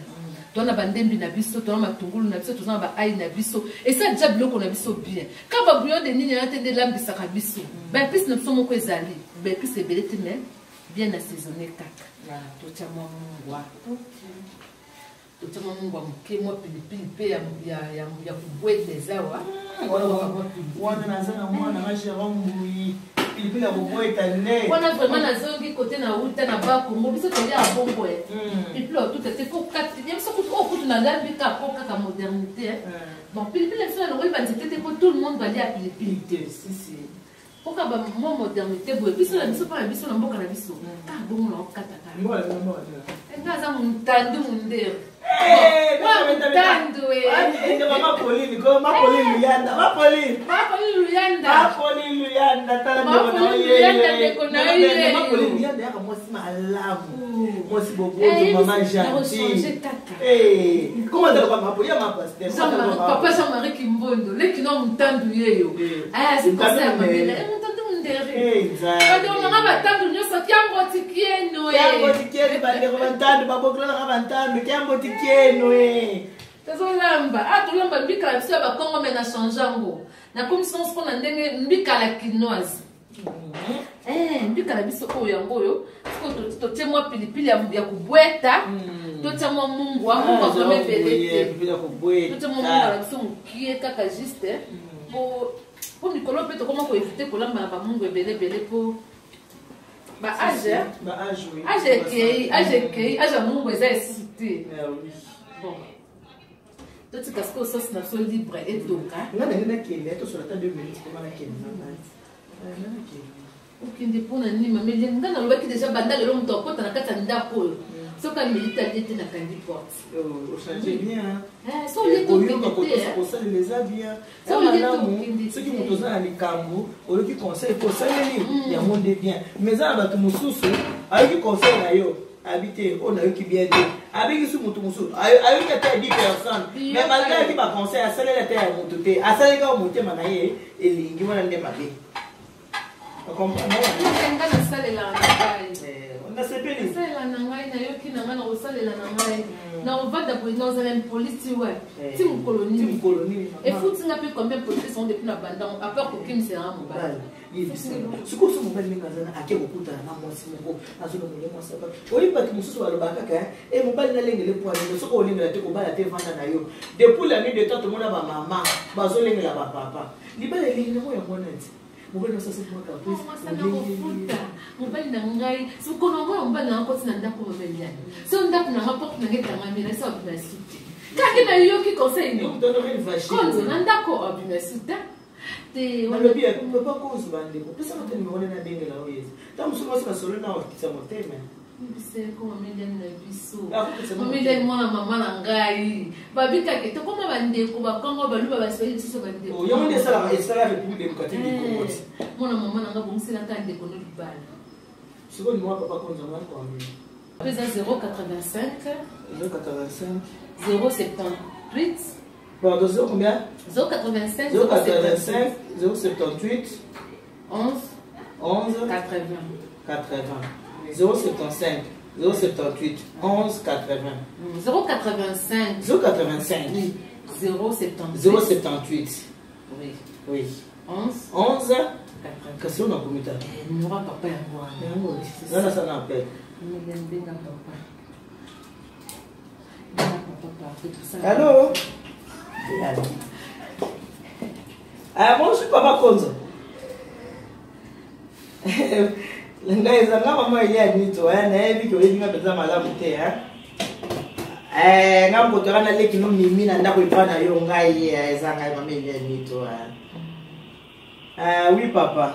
Toza na bandembi na biso, toza na matungulu na biso, toza na baail na biso, esala deja biloko na biso bien. Ka babouillon de nini yana te nde elambisaka biso. Baépice na biso moko ezali, baépice ebele te, mais bien assaisonné kaka. Totia mwa mungwa, totia mwa mungwa moke, mwa pilipili mpe ya kobweta eza wa. Wana naza na mwana nga Jérôme Mbui, pilipili ya kobweta nde. Wana vraiment nazongi kote na wuta na Bakongo. Biso tolia bongo e pilipili otuta te po kati ya biso kutu oyo kutu nalambi ka po kaka modernité. Bon, pilipili na biso nalongoli banzete te po tout le monde balia pilipili te. Si, si. Koka ba mwa modernité boye biso na biso mpa na biso na mboka na biso kaka bongo na okata kaka. Nga aza muntandu mundere. Muntandu eh. Mama Pauline ko Mama Pauline Luyanda Mama Pauline. Mama Pauline Luyanda. Mama Pauline Luyanda tala ndeko na ye. Luyanda ndeko na ye. Mama Pauline Luyanda yaka mwasi malamu. Mwasi boboto mama gentille. Eh, comment t'as pas ma ya ma pasteur. Papa Jean-Marie Kimbondo, leki no mutandu yeyo. Aya si conseil ya mabele. Eh mutandu mundere. Eh nzambe. Bandeko na nga batandu nyonso kiango tikieno eh. Kiango tikieno bandeko bantandu babokilo na bantandu kiango tikieno eh. Tozolamba, ah tolamba mbika na biso ya bakongo me na change yango. Nakomisi yango sikoyo na ndenge mbika la kinoise. Eh, mbika na biso oyo yango oyo sikoyo totie mwa pilipili ya kobweta hmm. totia mwa mungwa ah, mungwa vraimen ebele te totia mwa mungwa na biso mokie kaka juste hmm. po po mikolo mpe tokoma koevite kolamba na bamungwa ebele ebele po ba age age ekei age ekei age ya mungwa eza esusu te eh bon totika sikoyo sauce na biso libre etoka nga ndenge nakende tosola ata 2 minutes mpo nakende na ngai okende mpo na nini mama eliane ngai nalobaki deja banda lelo moto akota na kati ya ndako oyo mm. soki ameli talie te nakangi porte oh, so olie tokende te kosalela eza bien malamu soki moto oza na likambo oyoki conseil kosaleli mm. yango nde bien mais eza na bato mosusu ayoki conseil na yo abi te oyo nayoki bien te abengisi moto mosusu ayoki ata ya 10 personnes mais malgré ayaki baconseil asaleli ata ya moto te asaleli kaka motema na ye elingi wana nde mabe nga nasalelaka na ngai eh, nasepeli nasalela na ngai nayoki na ngai nakosalela na ngai hmm. nakovanda boye nazala impoli ti wapi eh, ti mokolo nini efuti nga mpe combien politesse yango depuis na bandango apart kokimisela nga mobali sikoyo so mobali ndenge aza na ake kokutana na mwasi moko azolongola mwasi aba oyebi bato mosusu balobaka kaka e mobali nalengele mpo alenge soki olengela te kobala te vanda na yo depuis la nuit de temps tomona bamama bazolengela bapapa libala elengi nango yango wana ti mobali nyonso asali mwa caprice mobali na ngai mokolo yango ya mobali na ngai koti na ndako mama eliane so ndako na ngai porte na ngai ekangami na so abima esu te kaki nayoki conseil konzo na ndako abima esu te te nalobi ya papa kozo bandeko pesa nga te nimero nde nabengela oyo eza ntango mosusu mwasi masolo na okitisa motema biseko mameliani na biso mameliani mwana mama na ngai babikake tokoma bandeko bakongo baluba baswahili biso bandeko oh, yango nde esalaka esala république démocratique du congo eh, mwana mama na ngai bongiselaka ndeko no libala sikoyo nimero papa konza mwana combien eza 085 085 078 Pardon, 0 combien 085 085 078 11 11 80 80 075 078 11 80 085 085 oui. 078 078 oui. Oui. 11 11 80 kasi oyo nakomi ta numéro ya papa yango wana yango nga nasala appel mbenga papa Allô Ah, bonjour papa Konzo. ngai eza nga mama elia nito eh, nayebi ke oyebi nga mpenza malamu te eh. Eh, nga moto wana naleki no mimi na ndako epa na yo ngai eh, eza ngai mama elia nito eh. Ah, oui papa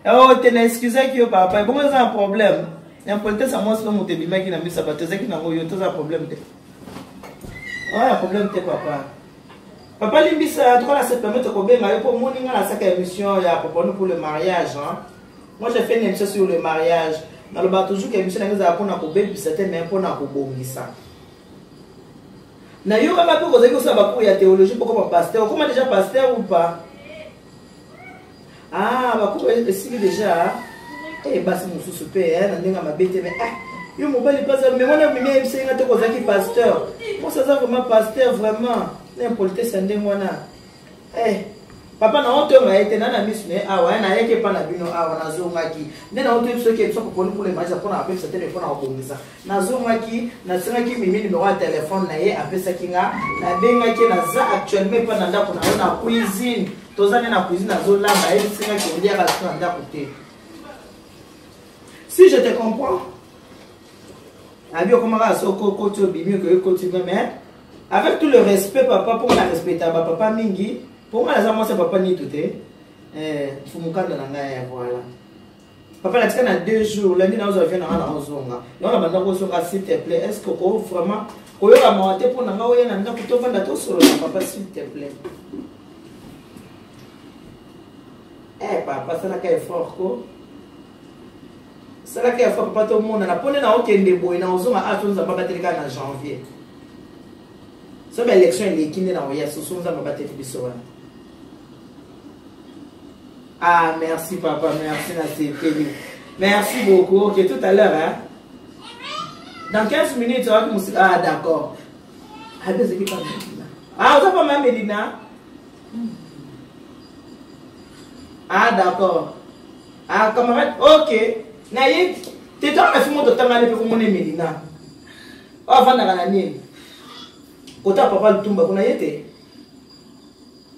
oh te na excusaki yo papa ebongo eza na problème impolitesse ya mwasi no moto ebimaki na miso ya bato ezalaki nango yo toza na problème te oya problème te papa papa limbisa en tout cas na se permettre kobenga yo mpo omoni nga nasaka émission ya propone pour le mariage hein? moi j'ai fait une émission sur le mariage nalobaka toujours ke émission nange ezala mpona kobebisa te mais mpona kobongisa nayokaka mpe kozali kosala bacours ya théologie mpo koma pasteur okoma déjà pasteur ou pas ah bacours esili déjà eh, basi mosusu mpe eh, na ndenge ya mabe te mais ah, yo mobali mpasa me wana mimi ayebisaki nga te kozalaki pasteur mosi aza vraiment pasteur vraiment na impolitesse ya ndenge wana Eh, papa na otonga ye te na na misu na ye awa eh, nayaki epa na bino awa nazongaki nde na otoyebi soki biso koponi kuna emanisa mpona apekisa te me mpona kobongisa nazongaki nasengaki mimi nimero ya telefone na ye apesaki nga nabengaki naza actuellement epa na ndako na yo na cuisine toza nde na cuisine azolamba ayebisingaki oliaka so na ndako te si je te comprends abi okomaka soko okoti obimi okoki okoti mais avec tout le respect papa mpo nga na respecta bapapa mingi mpo nga naza mwasi ya papa nitu te Eh, mfumukanda na ngai ya voilà. Papa natika na 2 jours, lundi naozwa avion na ngai naozonga. Yango na banda kozonga s'il te plaît. Est-ce que ko vraiment koyoka mawa te mpo na ngai oya na ndako tovanda tosolola papa s'il te plaît. Eh papa salaka effort ko. Salaka effort papa tomonana mpo nde naokende boye naozonga awa tozamba bateleka na janvier. So ba élection eleki nde naoya soso nzambe abateli biso wana. Ah, merci papa, merci nasepeli. Merci beaucoup. Ok, tout à l'heure, hein. Dans 15 minutes, on va commencer. Ah, d'accord. Ah, ben, c'est pas Mélina. Ah, vous avez pas Mélina? Ah, d'accord. Ah, camarade, ok. Naye, t'es toi, la fille, totanga le komona Mélina. Oh, avandaka na nini? Kota papa Lutumba kuna ye te.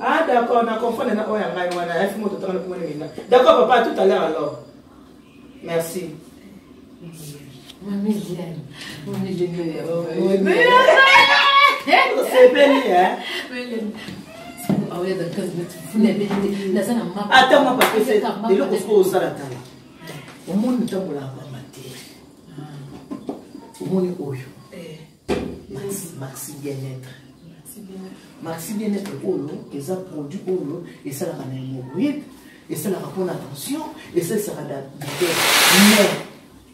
Ah d'accord, na comprendre na oyo ya ngai wana, ya fimo totanga na komona Melina. D'accord papa, à tout à l'heure alors. Merci. Mami Liane, mami Liane. Osepeli hein? Ata mwa papese eloko sikoyo osala tala. Omoni otambolaka pamba te. Omoni oyo. Maxi bien-être. Maxi bien-être oyo eza produit oyo esalaka na hémorroïde, esalaka mpona tension, esalisaka diabète. Mais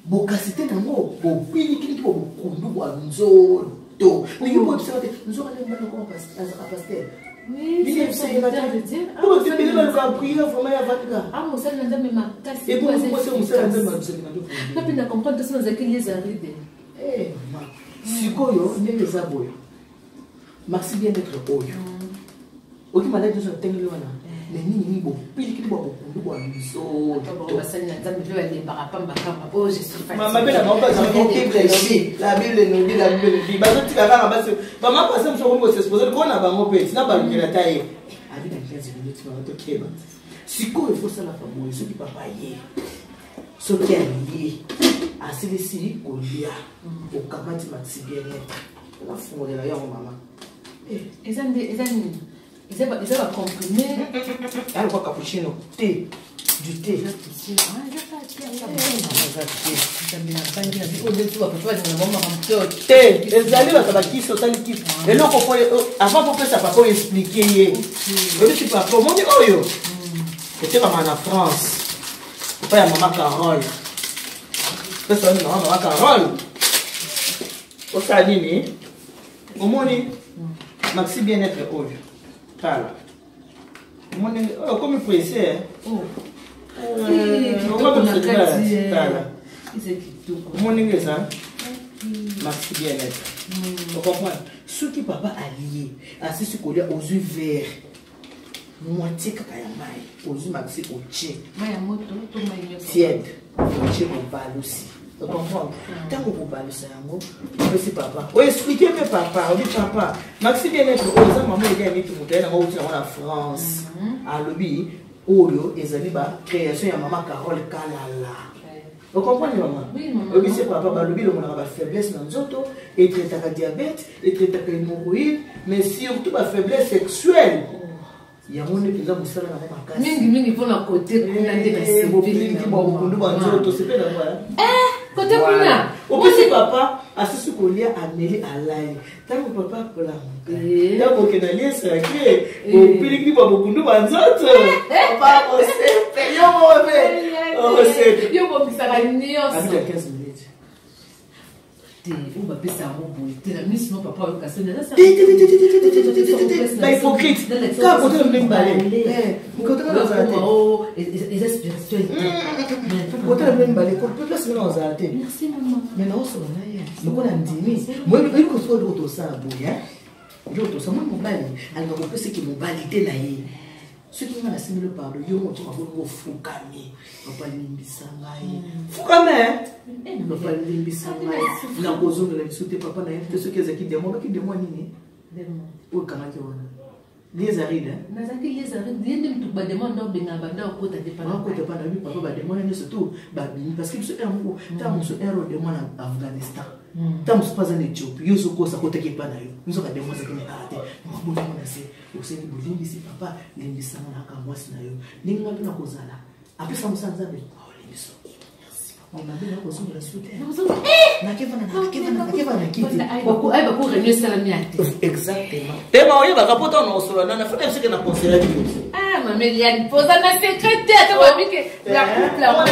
bokasi te nango bobilikiliki bo bokundu bwa nzoto. Ndenge boyebisaka te nzoka nde mobali okoma azaka pasteur. Baluka prière vraiment ya vatika. Mosali na Nzambe makasi. Ebongo mwasi mosali na Nzambe abisaki na ndoto. Ngapi na comprendre tosi nazalaki liezaride. Eh, mama. Sikoyo ndenge eza boye. Maxi bien être oyo. Oki maladi nyonso natengeli wana. Mais mingi mingi bopilikili bwa bokundu bwa nzoto. Basali na Nzambe mpe balembaka pamba pamba. Oh, je suis fatiguée. Mama mpe na bango bazalaka Bible elobi, la Bible elobi, la Bible elobi. Bazotika kaka basi. Mama pase mosusu akomi kosexpose likolo na bango mpe tina balukela ta ye. Abi na 15 minutes mama tokeba. Sikoyo il faut salaka boye soki papa ye. Soki alie asilisi kolia okamati maxi bien-être nafungolela yango mama. Eza nde eza nini? Eza ba comprimé. Alokwa cappuccino te du thé. Eza Te ezali bato bakisi osali kisi eloko po avant popesa papa oyo explike ye oyebisi papa omoni oyo etekama na France epai ya mama Carole pesa wani mama mama Carole osala nini omoni maxi bien être oyo tala omoni oyo okomi presse tala omoni ndenge eza maxi bien être ocomprendre soki papa alie asisi kolia ozwi verre moitié kaka ya mai ozwi maxi otie tiède otie obalusi ocomprendre ntango kobalusa yango opesi papa oexplike mpe papa obi papa maxi bien être oyo eza mama elia neti moto aye nango outi nango na France alobi oyo ezali ba création ya mama Carole Kalala ocomprendre mama oyebisi papa balobi elongolaka bafaiblesse na nzoto etraitaka diabète etraitaka hémorroïde mais surtout bafaiblesse sexuelle yango nde mpenza mosala nango makasi mingimingi mpona kote kuna nde nasepeliki bokundu bwa nzoto sepela yango kote kuna opesi papa asisi kolia ameli alali ntango papa akolamuka ntango okenda liesake bopilikili bwa bokundu bwa nzoto papa osepe yo moko mpe osepe yo bomisaka nyonso abita 15 minutes te oyo bapesa yango boye te na miso no papa oyoka soni bahypocrite kaka kote na mine mibale eza spirituel kote na mine mibale place mine ozala te mais naosola na ye lokola ndimi moyebi kosola eloko tosala boye eloko tosala moi mobali alinga kopesaki mobali te na ye soki nga nasimbeli pardon yo moto mabongo ofukami papa limbisa ngai fukame papa limbisa ngai nakozongela biso te papa na ye te soki ezalaki demo obaki demo nini oyo ekangaki wana liezaride nazalaki liezaride ye nde motu bademo nda obengaka banda okota te panakota pana bi papa bademo na nyonso to babimi parce que biso ere moko ntango mosusu ere odemo na Afghanistan. Ntango mosusu mpe aza na Ethiopie, yo ozokosa kotaki epai na yo, nzoka demo azalaki na kaka te. Mabongo na se, osengi bolimbisi, papa, limbisanga na kaka mwasi na yo. Ndenge nga mpe nakozala, apesa mosala Nzambe, aolimbisa. Mabe na kozongela su te. Nakevana kiti. Ayeba ko réunion esalami ya te. Exactement. Te ma oyebaka mpo ntango nakosolola nana, fo na biso ke na conseillaki yo. Ah, mama Eliane, poza na secret te, ata babi ke la couple yango.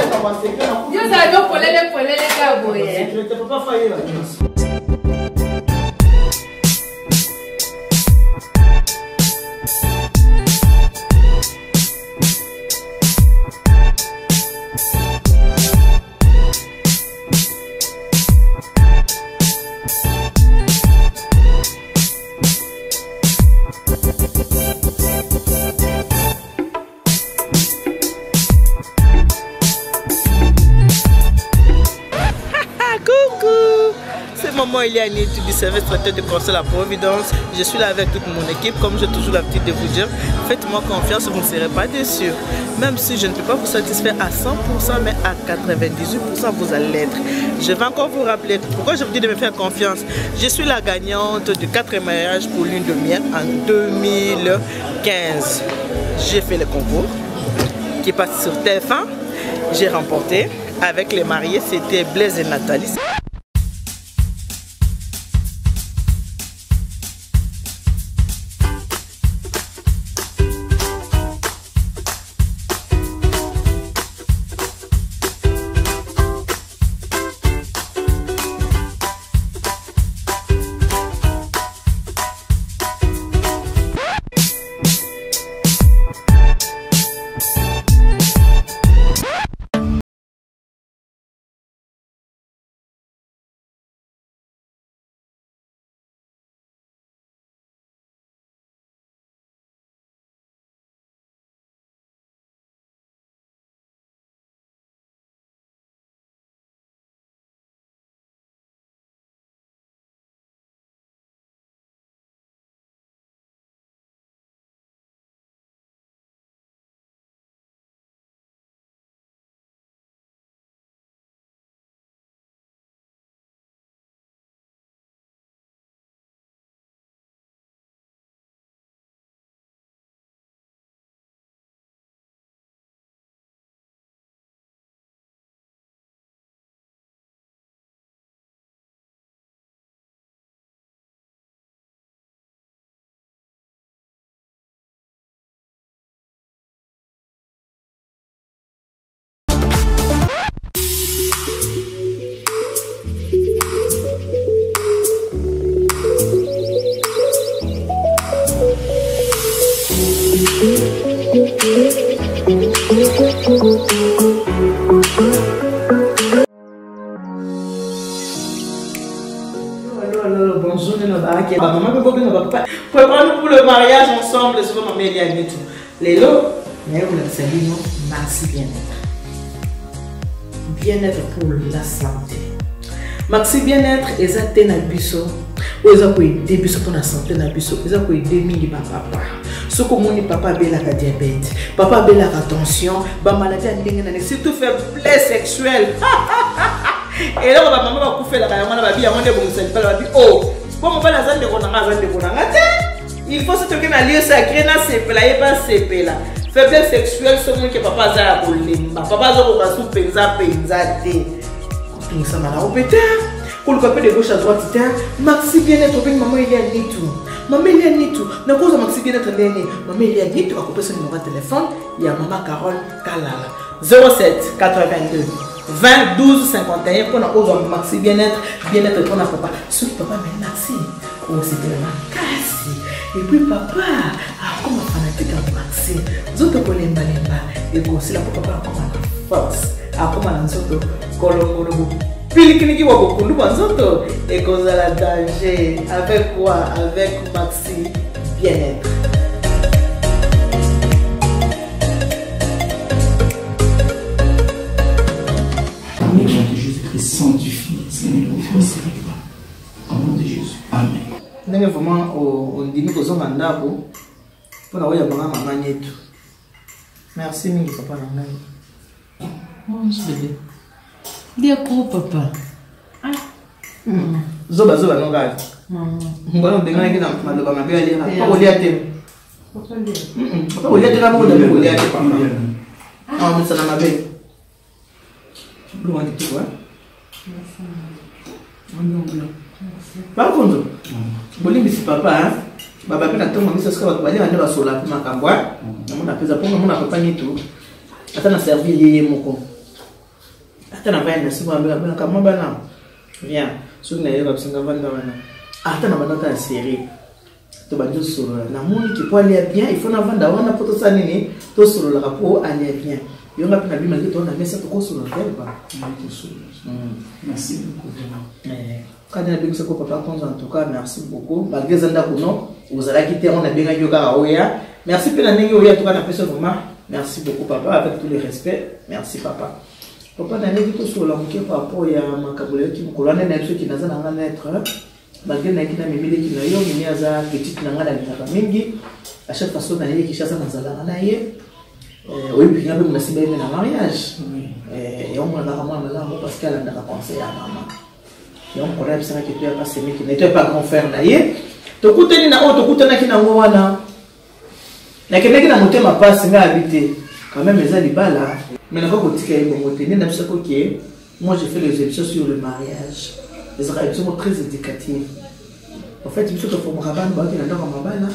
Yo ozala no polele polele kaka boye. Secret te, papa fa yeba nyonso. Maman Eliane du service traiteur de conseil à la Providence. Je suis là avec toute mon équipe. Comme j'ai toujours l'habitude de vous dire, faites-moi confiance, vous ne serez pas déçus. Même si je ne peux pas vous satisfaire à 100%, mais à 98%, vous allez l'être. Je vais encore vous rappeler pourquoi je vous dis de me faire confiance. Je suis la gagnante de 4 mariages pour lune de miel en 2015. J'ai fait le concours qui passe sur TF1. J'ai remporté avec les mariés, c'était Blaise et Nathalie. Bonjour, maman, papa. Préparons-nous pour le mariage ensemble, c'est maman Eliane tout. Lelo, mais vous la saluez, non? Maxi bien-être. Bien-être pour la santé. Maxi bien-être, eza te na biso. Oyo eza koaider biso mpona santé na biso, eza koaider mingi bapapa. Soki omoni papa abelaka diabète, papa abelaka tension, bamaladi ya ndenge nani, surtout faiblesse sexuelle. Eloko bamama bakufelaka yango wana, babi yango nde ebongisa libala, babi o po mobali aza ndeko na nga, aza ndeko na nga te. Il faut soki toke na lieu sacré nasepela, ye basepela. Faiblesse sexuelle, soki omoni ke papa aza ya kolemba, papa azokoka su mpenza mpenza te, kotungisama na yo mpe te, koluka mpe de gauche à droite te. Maxi bien-être obengi mama Eliane Nitu. Mama Eliane Nitu, nakozwa Maxi bien-être ndenge mama Eliane Nitu akopesa numéro ya telefone ya mama Carole Kalala 07 82 20 12 51 mpona kozwa Maxi bien-être. Bien-être mpona papa. Soki papa ameli Maxi, osepela makasi. Et puis papa akoma fanatique ya Maxi, nzoto kolembalemba ekosila, mpo papa akoma na force, akoma na nzoto kolongolo, pilikiliki bwa bokundu bwa nzoto ekozala danger. Avec quoi? Avec Maxi bien-être. Au nom de Jésus-Christ, sanctifie, Seigneur, au nom de Jésus. Amen. Ndenge vraiment ondimi kozonga ndako mpona oyambanga mama Nietu. Merci mingi, papa na ngai. Bonjour bébé. Lia ko papa. Ah. Zoba zoba no kaka. Mbona obenganaki na maloba mabe aliaka. Papa kolia te. Papa kolia te kaka kolia kolia te papa. Ah, misala mabe. Biloko ya kitoko eh. Bakonzo. Bolimbisi papa hein. Baba mpe na ntongo miso sika bato balia nde basola mpe makambo hein. Namona mpenza mpo namona papa nitu ata na servir ye ye moko. Ata na vaya na sima abela bela kama bana. Viens, soki nayoka biso nga vanda wana. Ata na banda ta série. Tobandi osolola namoni ke mpo alia bien il faut navanda wana mpo tosala nini tosololaka mpo alia bien yo nga mpe nabima nde toona mesa tokosolola te ba Merci beaucoup vraiment. Kani nabengisa ko papa Konzo en tout cas merci beaucoup malgré eza ndako no ozalaki te yango nabengaki yo kaka oya merci mpe na ndenge oya en tout cas napesi yo vraiment merci beaucoup papa avec tous les respects merci papa papa naleki tosolola moke par rapport ya makambo eleki mokolo wana nayebi soki naza na nga lettre malgré nayaki na mimi leki na yo mimi aza petite na ngai nalingaka mingi à chaque fois soki naye Kinshasa nazalaka na ye oyebi nga mpe nasimba ye mpe na mariage yango monakaka mwana malamu parce que alandaka conseil ya mama yango mokolo ayebisaka ke toya pa semeki na ye toya pa grand frère na ye tokutani na oyo tokutanaki nango wana nakendaki na motema mpasi ngai abi te quand même eza libala mais nakoki kotika ye bongo te nde nabisaki oke moi je fais les émissions sur le mariage ezalaka émission moko très éducative en fait biso toformaka bana baoki na ndako ya mabala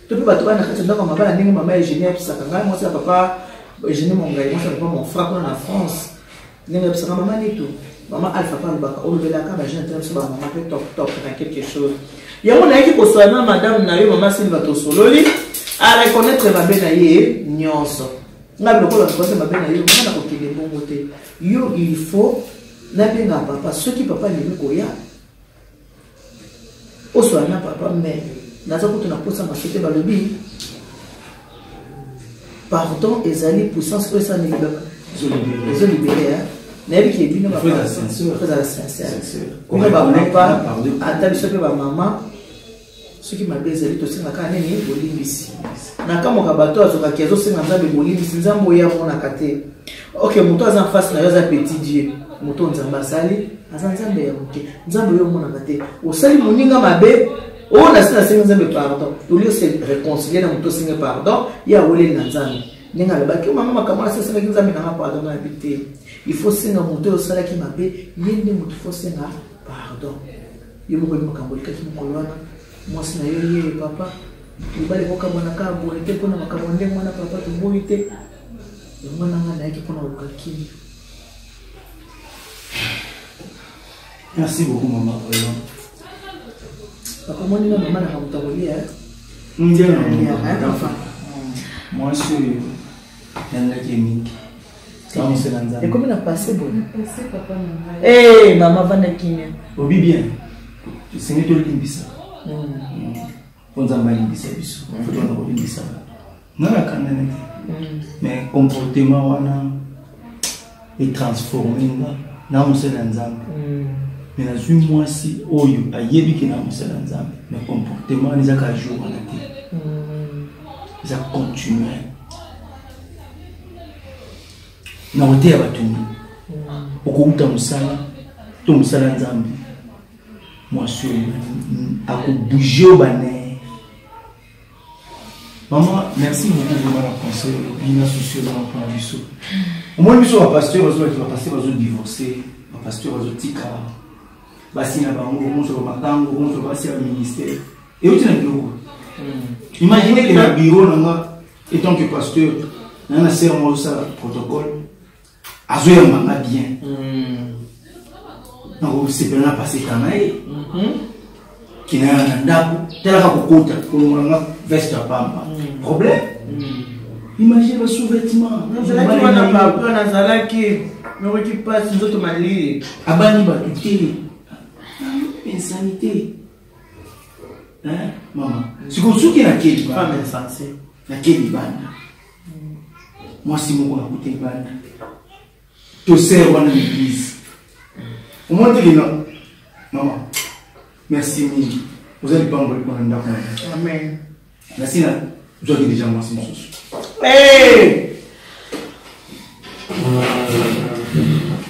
to mpe bato bana kati ya ndako ya mabala ndenge mama Eugénie ayebisaka ngai mwasi ya papa Eugénie Mongai mwasi ya papa mon frère kuna na France ndenge ayebisaka mama Nitu mama Alpha pa alobaka olobelaka ba jeune te biso ba mama mpe top top na quelque chose yango nayaki kosala na madame na yo mama Silva tosololi a reconnaître mabe na ye nyonso ngai lokola reconnaître mabe na yo ngai nakokende bongo te yo il faut nabenga papa soki papa alingi koya oswala na papa mais naza kutu na posa maso te balobi pardon ezali puissance oyo esala ezolibere nayebi ke bino ezala sincere bino bapapa ata biso mpe bamama soki mabe ezali tosengaka nini bolimbisi nakamwaka bato azokaki azosenga nzambe bolimbisi nzambe oyo amonaka te ok moto aza face na yo aza petit dieu moto oyo nzambe asali aza nzambe ya moke nzambe oyo omonaka te osali moninga mabe oyo nasi nasengi nzambe pardon olie ose réconcilie na moto osenge pardon ye aweleli na nzambe ndenge alobaki mama makambo wana asengaki nzambe nanga pardon na yabi te il faut senga moto oyo osalaki mabe ye nde moto fo senga pardon yo moko oyebi makambo elekaki mokolo wana mwasi na yo ye papa mibali kokamwana kaka boye te mpona makambo ndenge wana papa toboyi te yango wana nga nayaki mpona koluka kimia. Merci beaucoup maman vraiment. Papa moni na mama na moto akolia. Ndia na mama. Mwasi oyo nalingaki ye mingi. Naosela Nzambe. Ekomi na passé boye. Eh mama vanda kimia. Obi bien. Esengeli tolimbisa. Mpo Nzambe alimbisa biso. Fo tobanda kolimbisa bato. Nga nakandana te. Mais comportement wana etransforme nga na mosala ya Nzambe. Mais nazwi mwasi oyo ayebi ke na mosala ya Nzambe. Mais comportement wana eza kaka jour wana te. Eza continuel. Na koteya bato nini? Okouta mosala to mosala ya Nzambe. Mwasi oyo akobouge yo baner. Maman, merci beaucoup vraiment na conseil olobi na souci oza na mpona biso. Omoni biso ba pasteur bazolaki ba pasteur bazo divorcer, ba pasteur bazotika basi na bango, okozwa ba makango, okozwa basi ya ministère. Euti na biloko. Imaginez que na bureau na nga étant que pasteur, na na sœur moko azosala protocole, azoyamba nga bien. Nakosepela na passe temps na ye. Kinaya na ndako, talaka kokota, kolongola nga veste ya pamba. Problème? Imagine ba sous-vêtements. Nazalaki wana papa, nazalaki nakoki mpasi nzoto malili. Abani bato te. Insanité. Hein, mama? Sikoyo soki nakei libanda. Femme insensée. Nakei libanda. Mwasi moko nakuta libanda. Tosere wana na église. Omoni te kena mama. Merci mingi. Oza lipamboli mpona ndako na yo. Amen. Nasi na zwaki deja mwasi mosusu. Hey!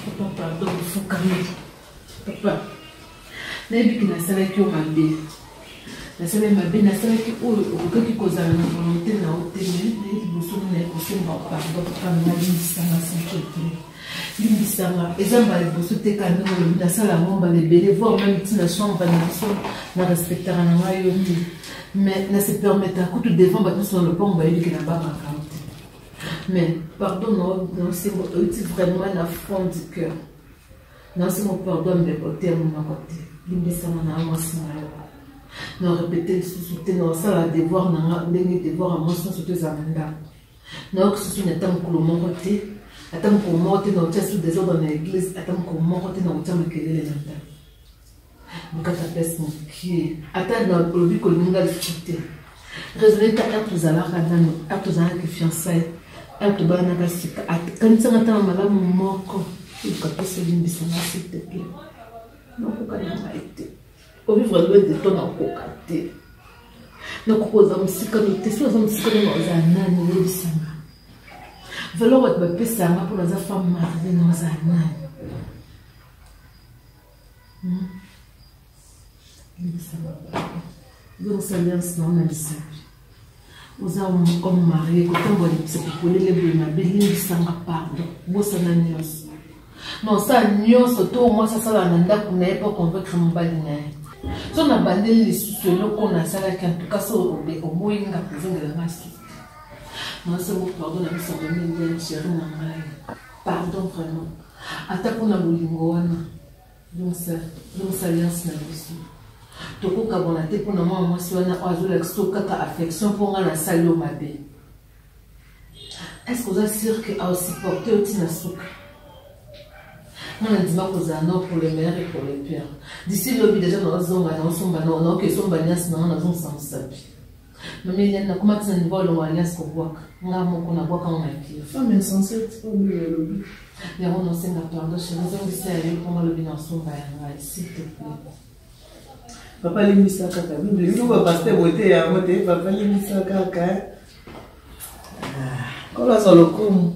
Papa, pardon, fukami. Papa. Nayebi ke nasalaki yo mabe. Nasalaki mabe, nasalaki oyo okokaki kozala na volonté na yo te, mais naye liboso na naye kosenga pardon, papa na ngai, limbisanga s'il te plaît. Limbisanga, eza mbala liboso te kaka ndenge olobi, nasala yango mbala ebele, voire même ti na chambre na biso na respectaka na ngai yo te. Mais na se permetaka kutu devant bato nyonso na lopango bayebi ke nabangaka yo te. Mais pardon naosenga euti vraiment na fond du cœur. Naosenga pardon mbeko te ya monoko te. Limbisanga na mwasi na yo. Na répéter lisusu te, naosala devoir na nga ndenge devoir ya mwasi nyonso to ezala na ndako. Nayoki susu na ata mokolo moko te, ata mokolo moko te naotia susu desordre na église, ata mokolo moko te nakotia makelele na ndako. Bokata place mokie, ata na olobi kolinga lisusu te. Raisonne ta heure tozalaka nano, heure tozalaki fiançailles, heure tobalanaka sika, kanisanga ata na malamu moko, oluka place olimbisa nga s'il te plaît. Nakoka na ngai te. Ovivre loin de toi nakoka te. Nakoka oza mosika no te, soki oza mosika no ozala nani oyebisanga. Valeur bato bapesa nga mpo naza femme mariée na ozala nani. Limbisanga papa. Zongisa alliance na yo na lisapi. Oza homme marié, kotambola lisapi polele boye mabe, limbisanga pardon. Bosana nyonso. Non, osala nyonso to mwasi asalaka na ndako na ye mpo convaincre mobali na ye. So nabandeli lisusu eloko nasalaki, en tout cas so oboyi nga kozongela nga lisusu te. Naosengo pardon na miso ya mama Eliane, chérie na ngai. Pardon vraiment. Ata mpona bolingo wana. Zongisa alliance na biso. Tokokabwana te mpona mwana mwasi wana oyo azolakisa yo kaka affection mpo nga nasali yo mabe. Est-ce que oza sûr que aosupporte yo ntina suka? Nga nandima kozala nao pour le meilleur et pour le pire. D'ici lobi déjà naozonga naosomba naoke esomba alliance na nga nazongisa mosapi. Mama Eliane nakoma ntina niveau alongo alliance kobwaka nga moko nabwaka ngo na kio. Femme insensate oyo Bible elobi. Yango nasenga pardon chérie ozongisa ya yo mpo nga lobi nasomba ya ngai s'il te plaît. Papa limbisa kaka Bible bino ba pasteur boye te yango te papa limbisa kaka. Nkolo azwa lokumu.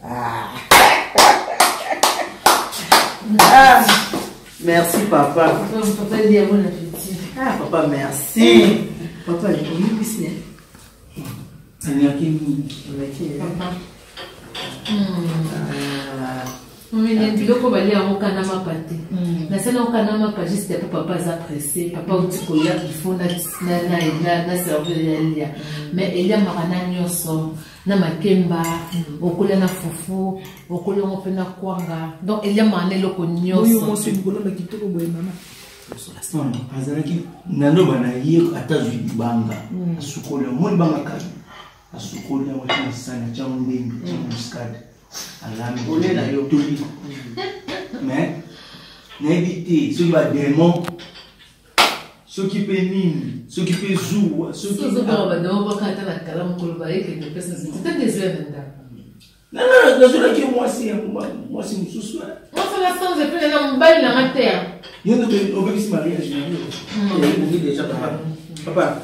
Ah. Ah. Merci papa. Papa lia bon appétit. Ah papa merci. Papa olimbisi hein. Alingaki mingi. Alingaki. Papa. Mimi biloko balia yango kana mapa te. Nasali yango kana mapa juste po papa aza pressé, papa outi koya il faut na na na servir ya lia. Mais eliamaka na nyonso. Na makemba, okolia na fufu, okolia yango mpe na kwanga. Donc eliamaka na eloko nyonso. Oyo mwasi likolo na kitoko boye mama. Azalaki naloba na ye ata azwi libanga asukoli yango mwa libanga kaka asukoli yango atia na sani atia yango ndembi atia yango muscade alambi Olie na yo. toli mais nayebi te soki ba démon soki mpe nini soki mpe zuwa soki ozobaka bademo baka ata na kala mokolo bayekende opesa nzete te nde ezoya na ndako. Nanga nazolaki mwasi ya mwasi mosusu. Mwasi na sanze mpe na mobali na nga te. Yo nde obebisi mariage na yo. Ebongi déjà papa. Papa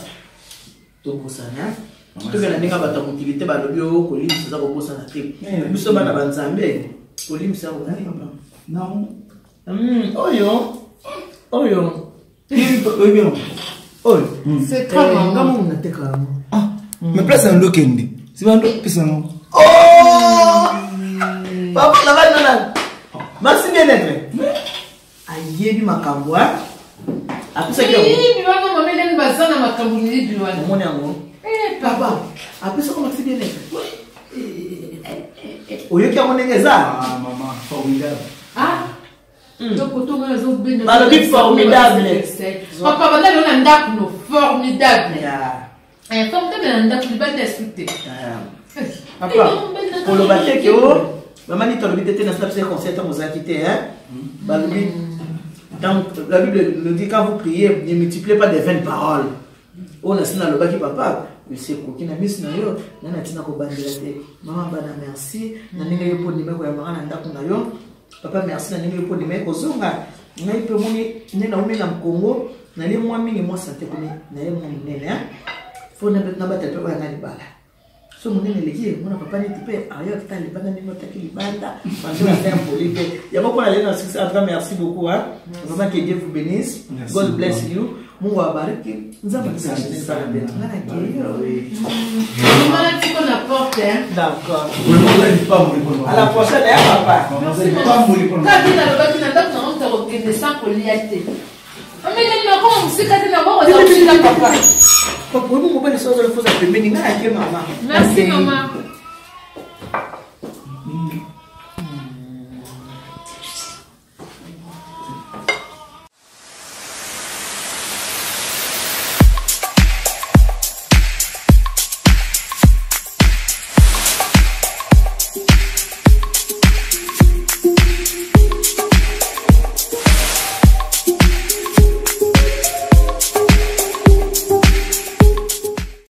tobosana. Tokenda ndenge bato ya mokili te balobi oyo kolimbisa eza kobosana te. Biso bana ba Nzambe kolimbisa yango nani papa? Non. Oyo oyo oyo oyo. C'est très Nga moko nateka yango. Ah, mais place na ndokende. Si bando pesa yango. Oh! Papa na bana na. Merci bien-être. Ayebi makambo hein. Apesaki yango. Miyibi wana mama Eliane baza na makambo miyibi wana. Omoni yango. Eh papa. Apesaki merci bien-être. Oyoki yango ndenge eza? Ah maman, formidable. Ah. Donc otonga nazobenda. Balobi formidable. Papa banda lelo na ndako no formidable. Yeah. Eh formidable na ndako libanda ya suite. Papa, koloba te ke o mama nito alobi te te nasala biso conseil ntango ozalaki te hein? Balobi donc la Bible nous dit quand vous priez ne multipliez pas des vaines paroles. Oyo nasi nalobaki papa esi ekoki na miso na yo ngai na ntina kobandela te. Mama bana merci na ndenge yo mpo ndima koyambaka na ndako na yo. Papa merci na ndenge yo mpo ndima kozonga ngai mpe omoni nde naomi na Congo nalie mwa mingi mwa sante komi naye mwa monene hein? Fo nabatela mpe oyo na libala. So monene eleki ye mona papa neti mpe ayo akita libanda ndenge otaki libanda banzo na fin poli te yango mpona lelo na succès. En tout cas, merci beaucoup, hein. Vraiment, que Dieu vous bénisse. Merci. God bless you. Mungu awabariki. Nzambe akisashine sana betu nga na kei. Mama tiko na porte, hein. D'accord. Vraiment, oza lipamboli mpona À la prochaine, hein, papa. Mama, oza lipamboli mpona Kaka nalobaki na ndako nango moto akokende sans kolia te. Amene nakoma mosika te, nango koza mosika, papa. Papa, oyebi mobali so azala foza pembeni. Nga nake, mama. Merci. Nakei. Mama.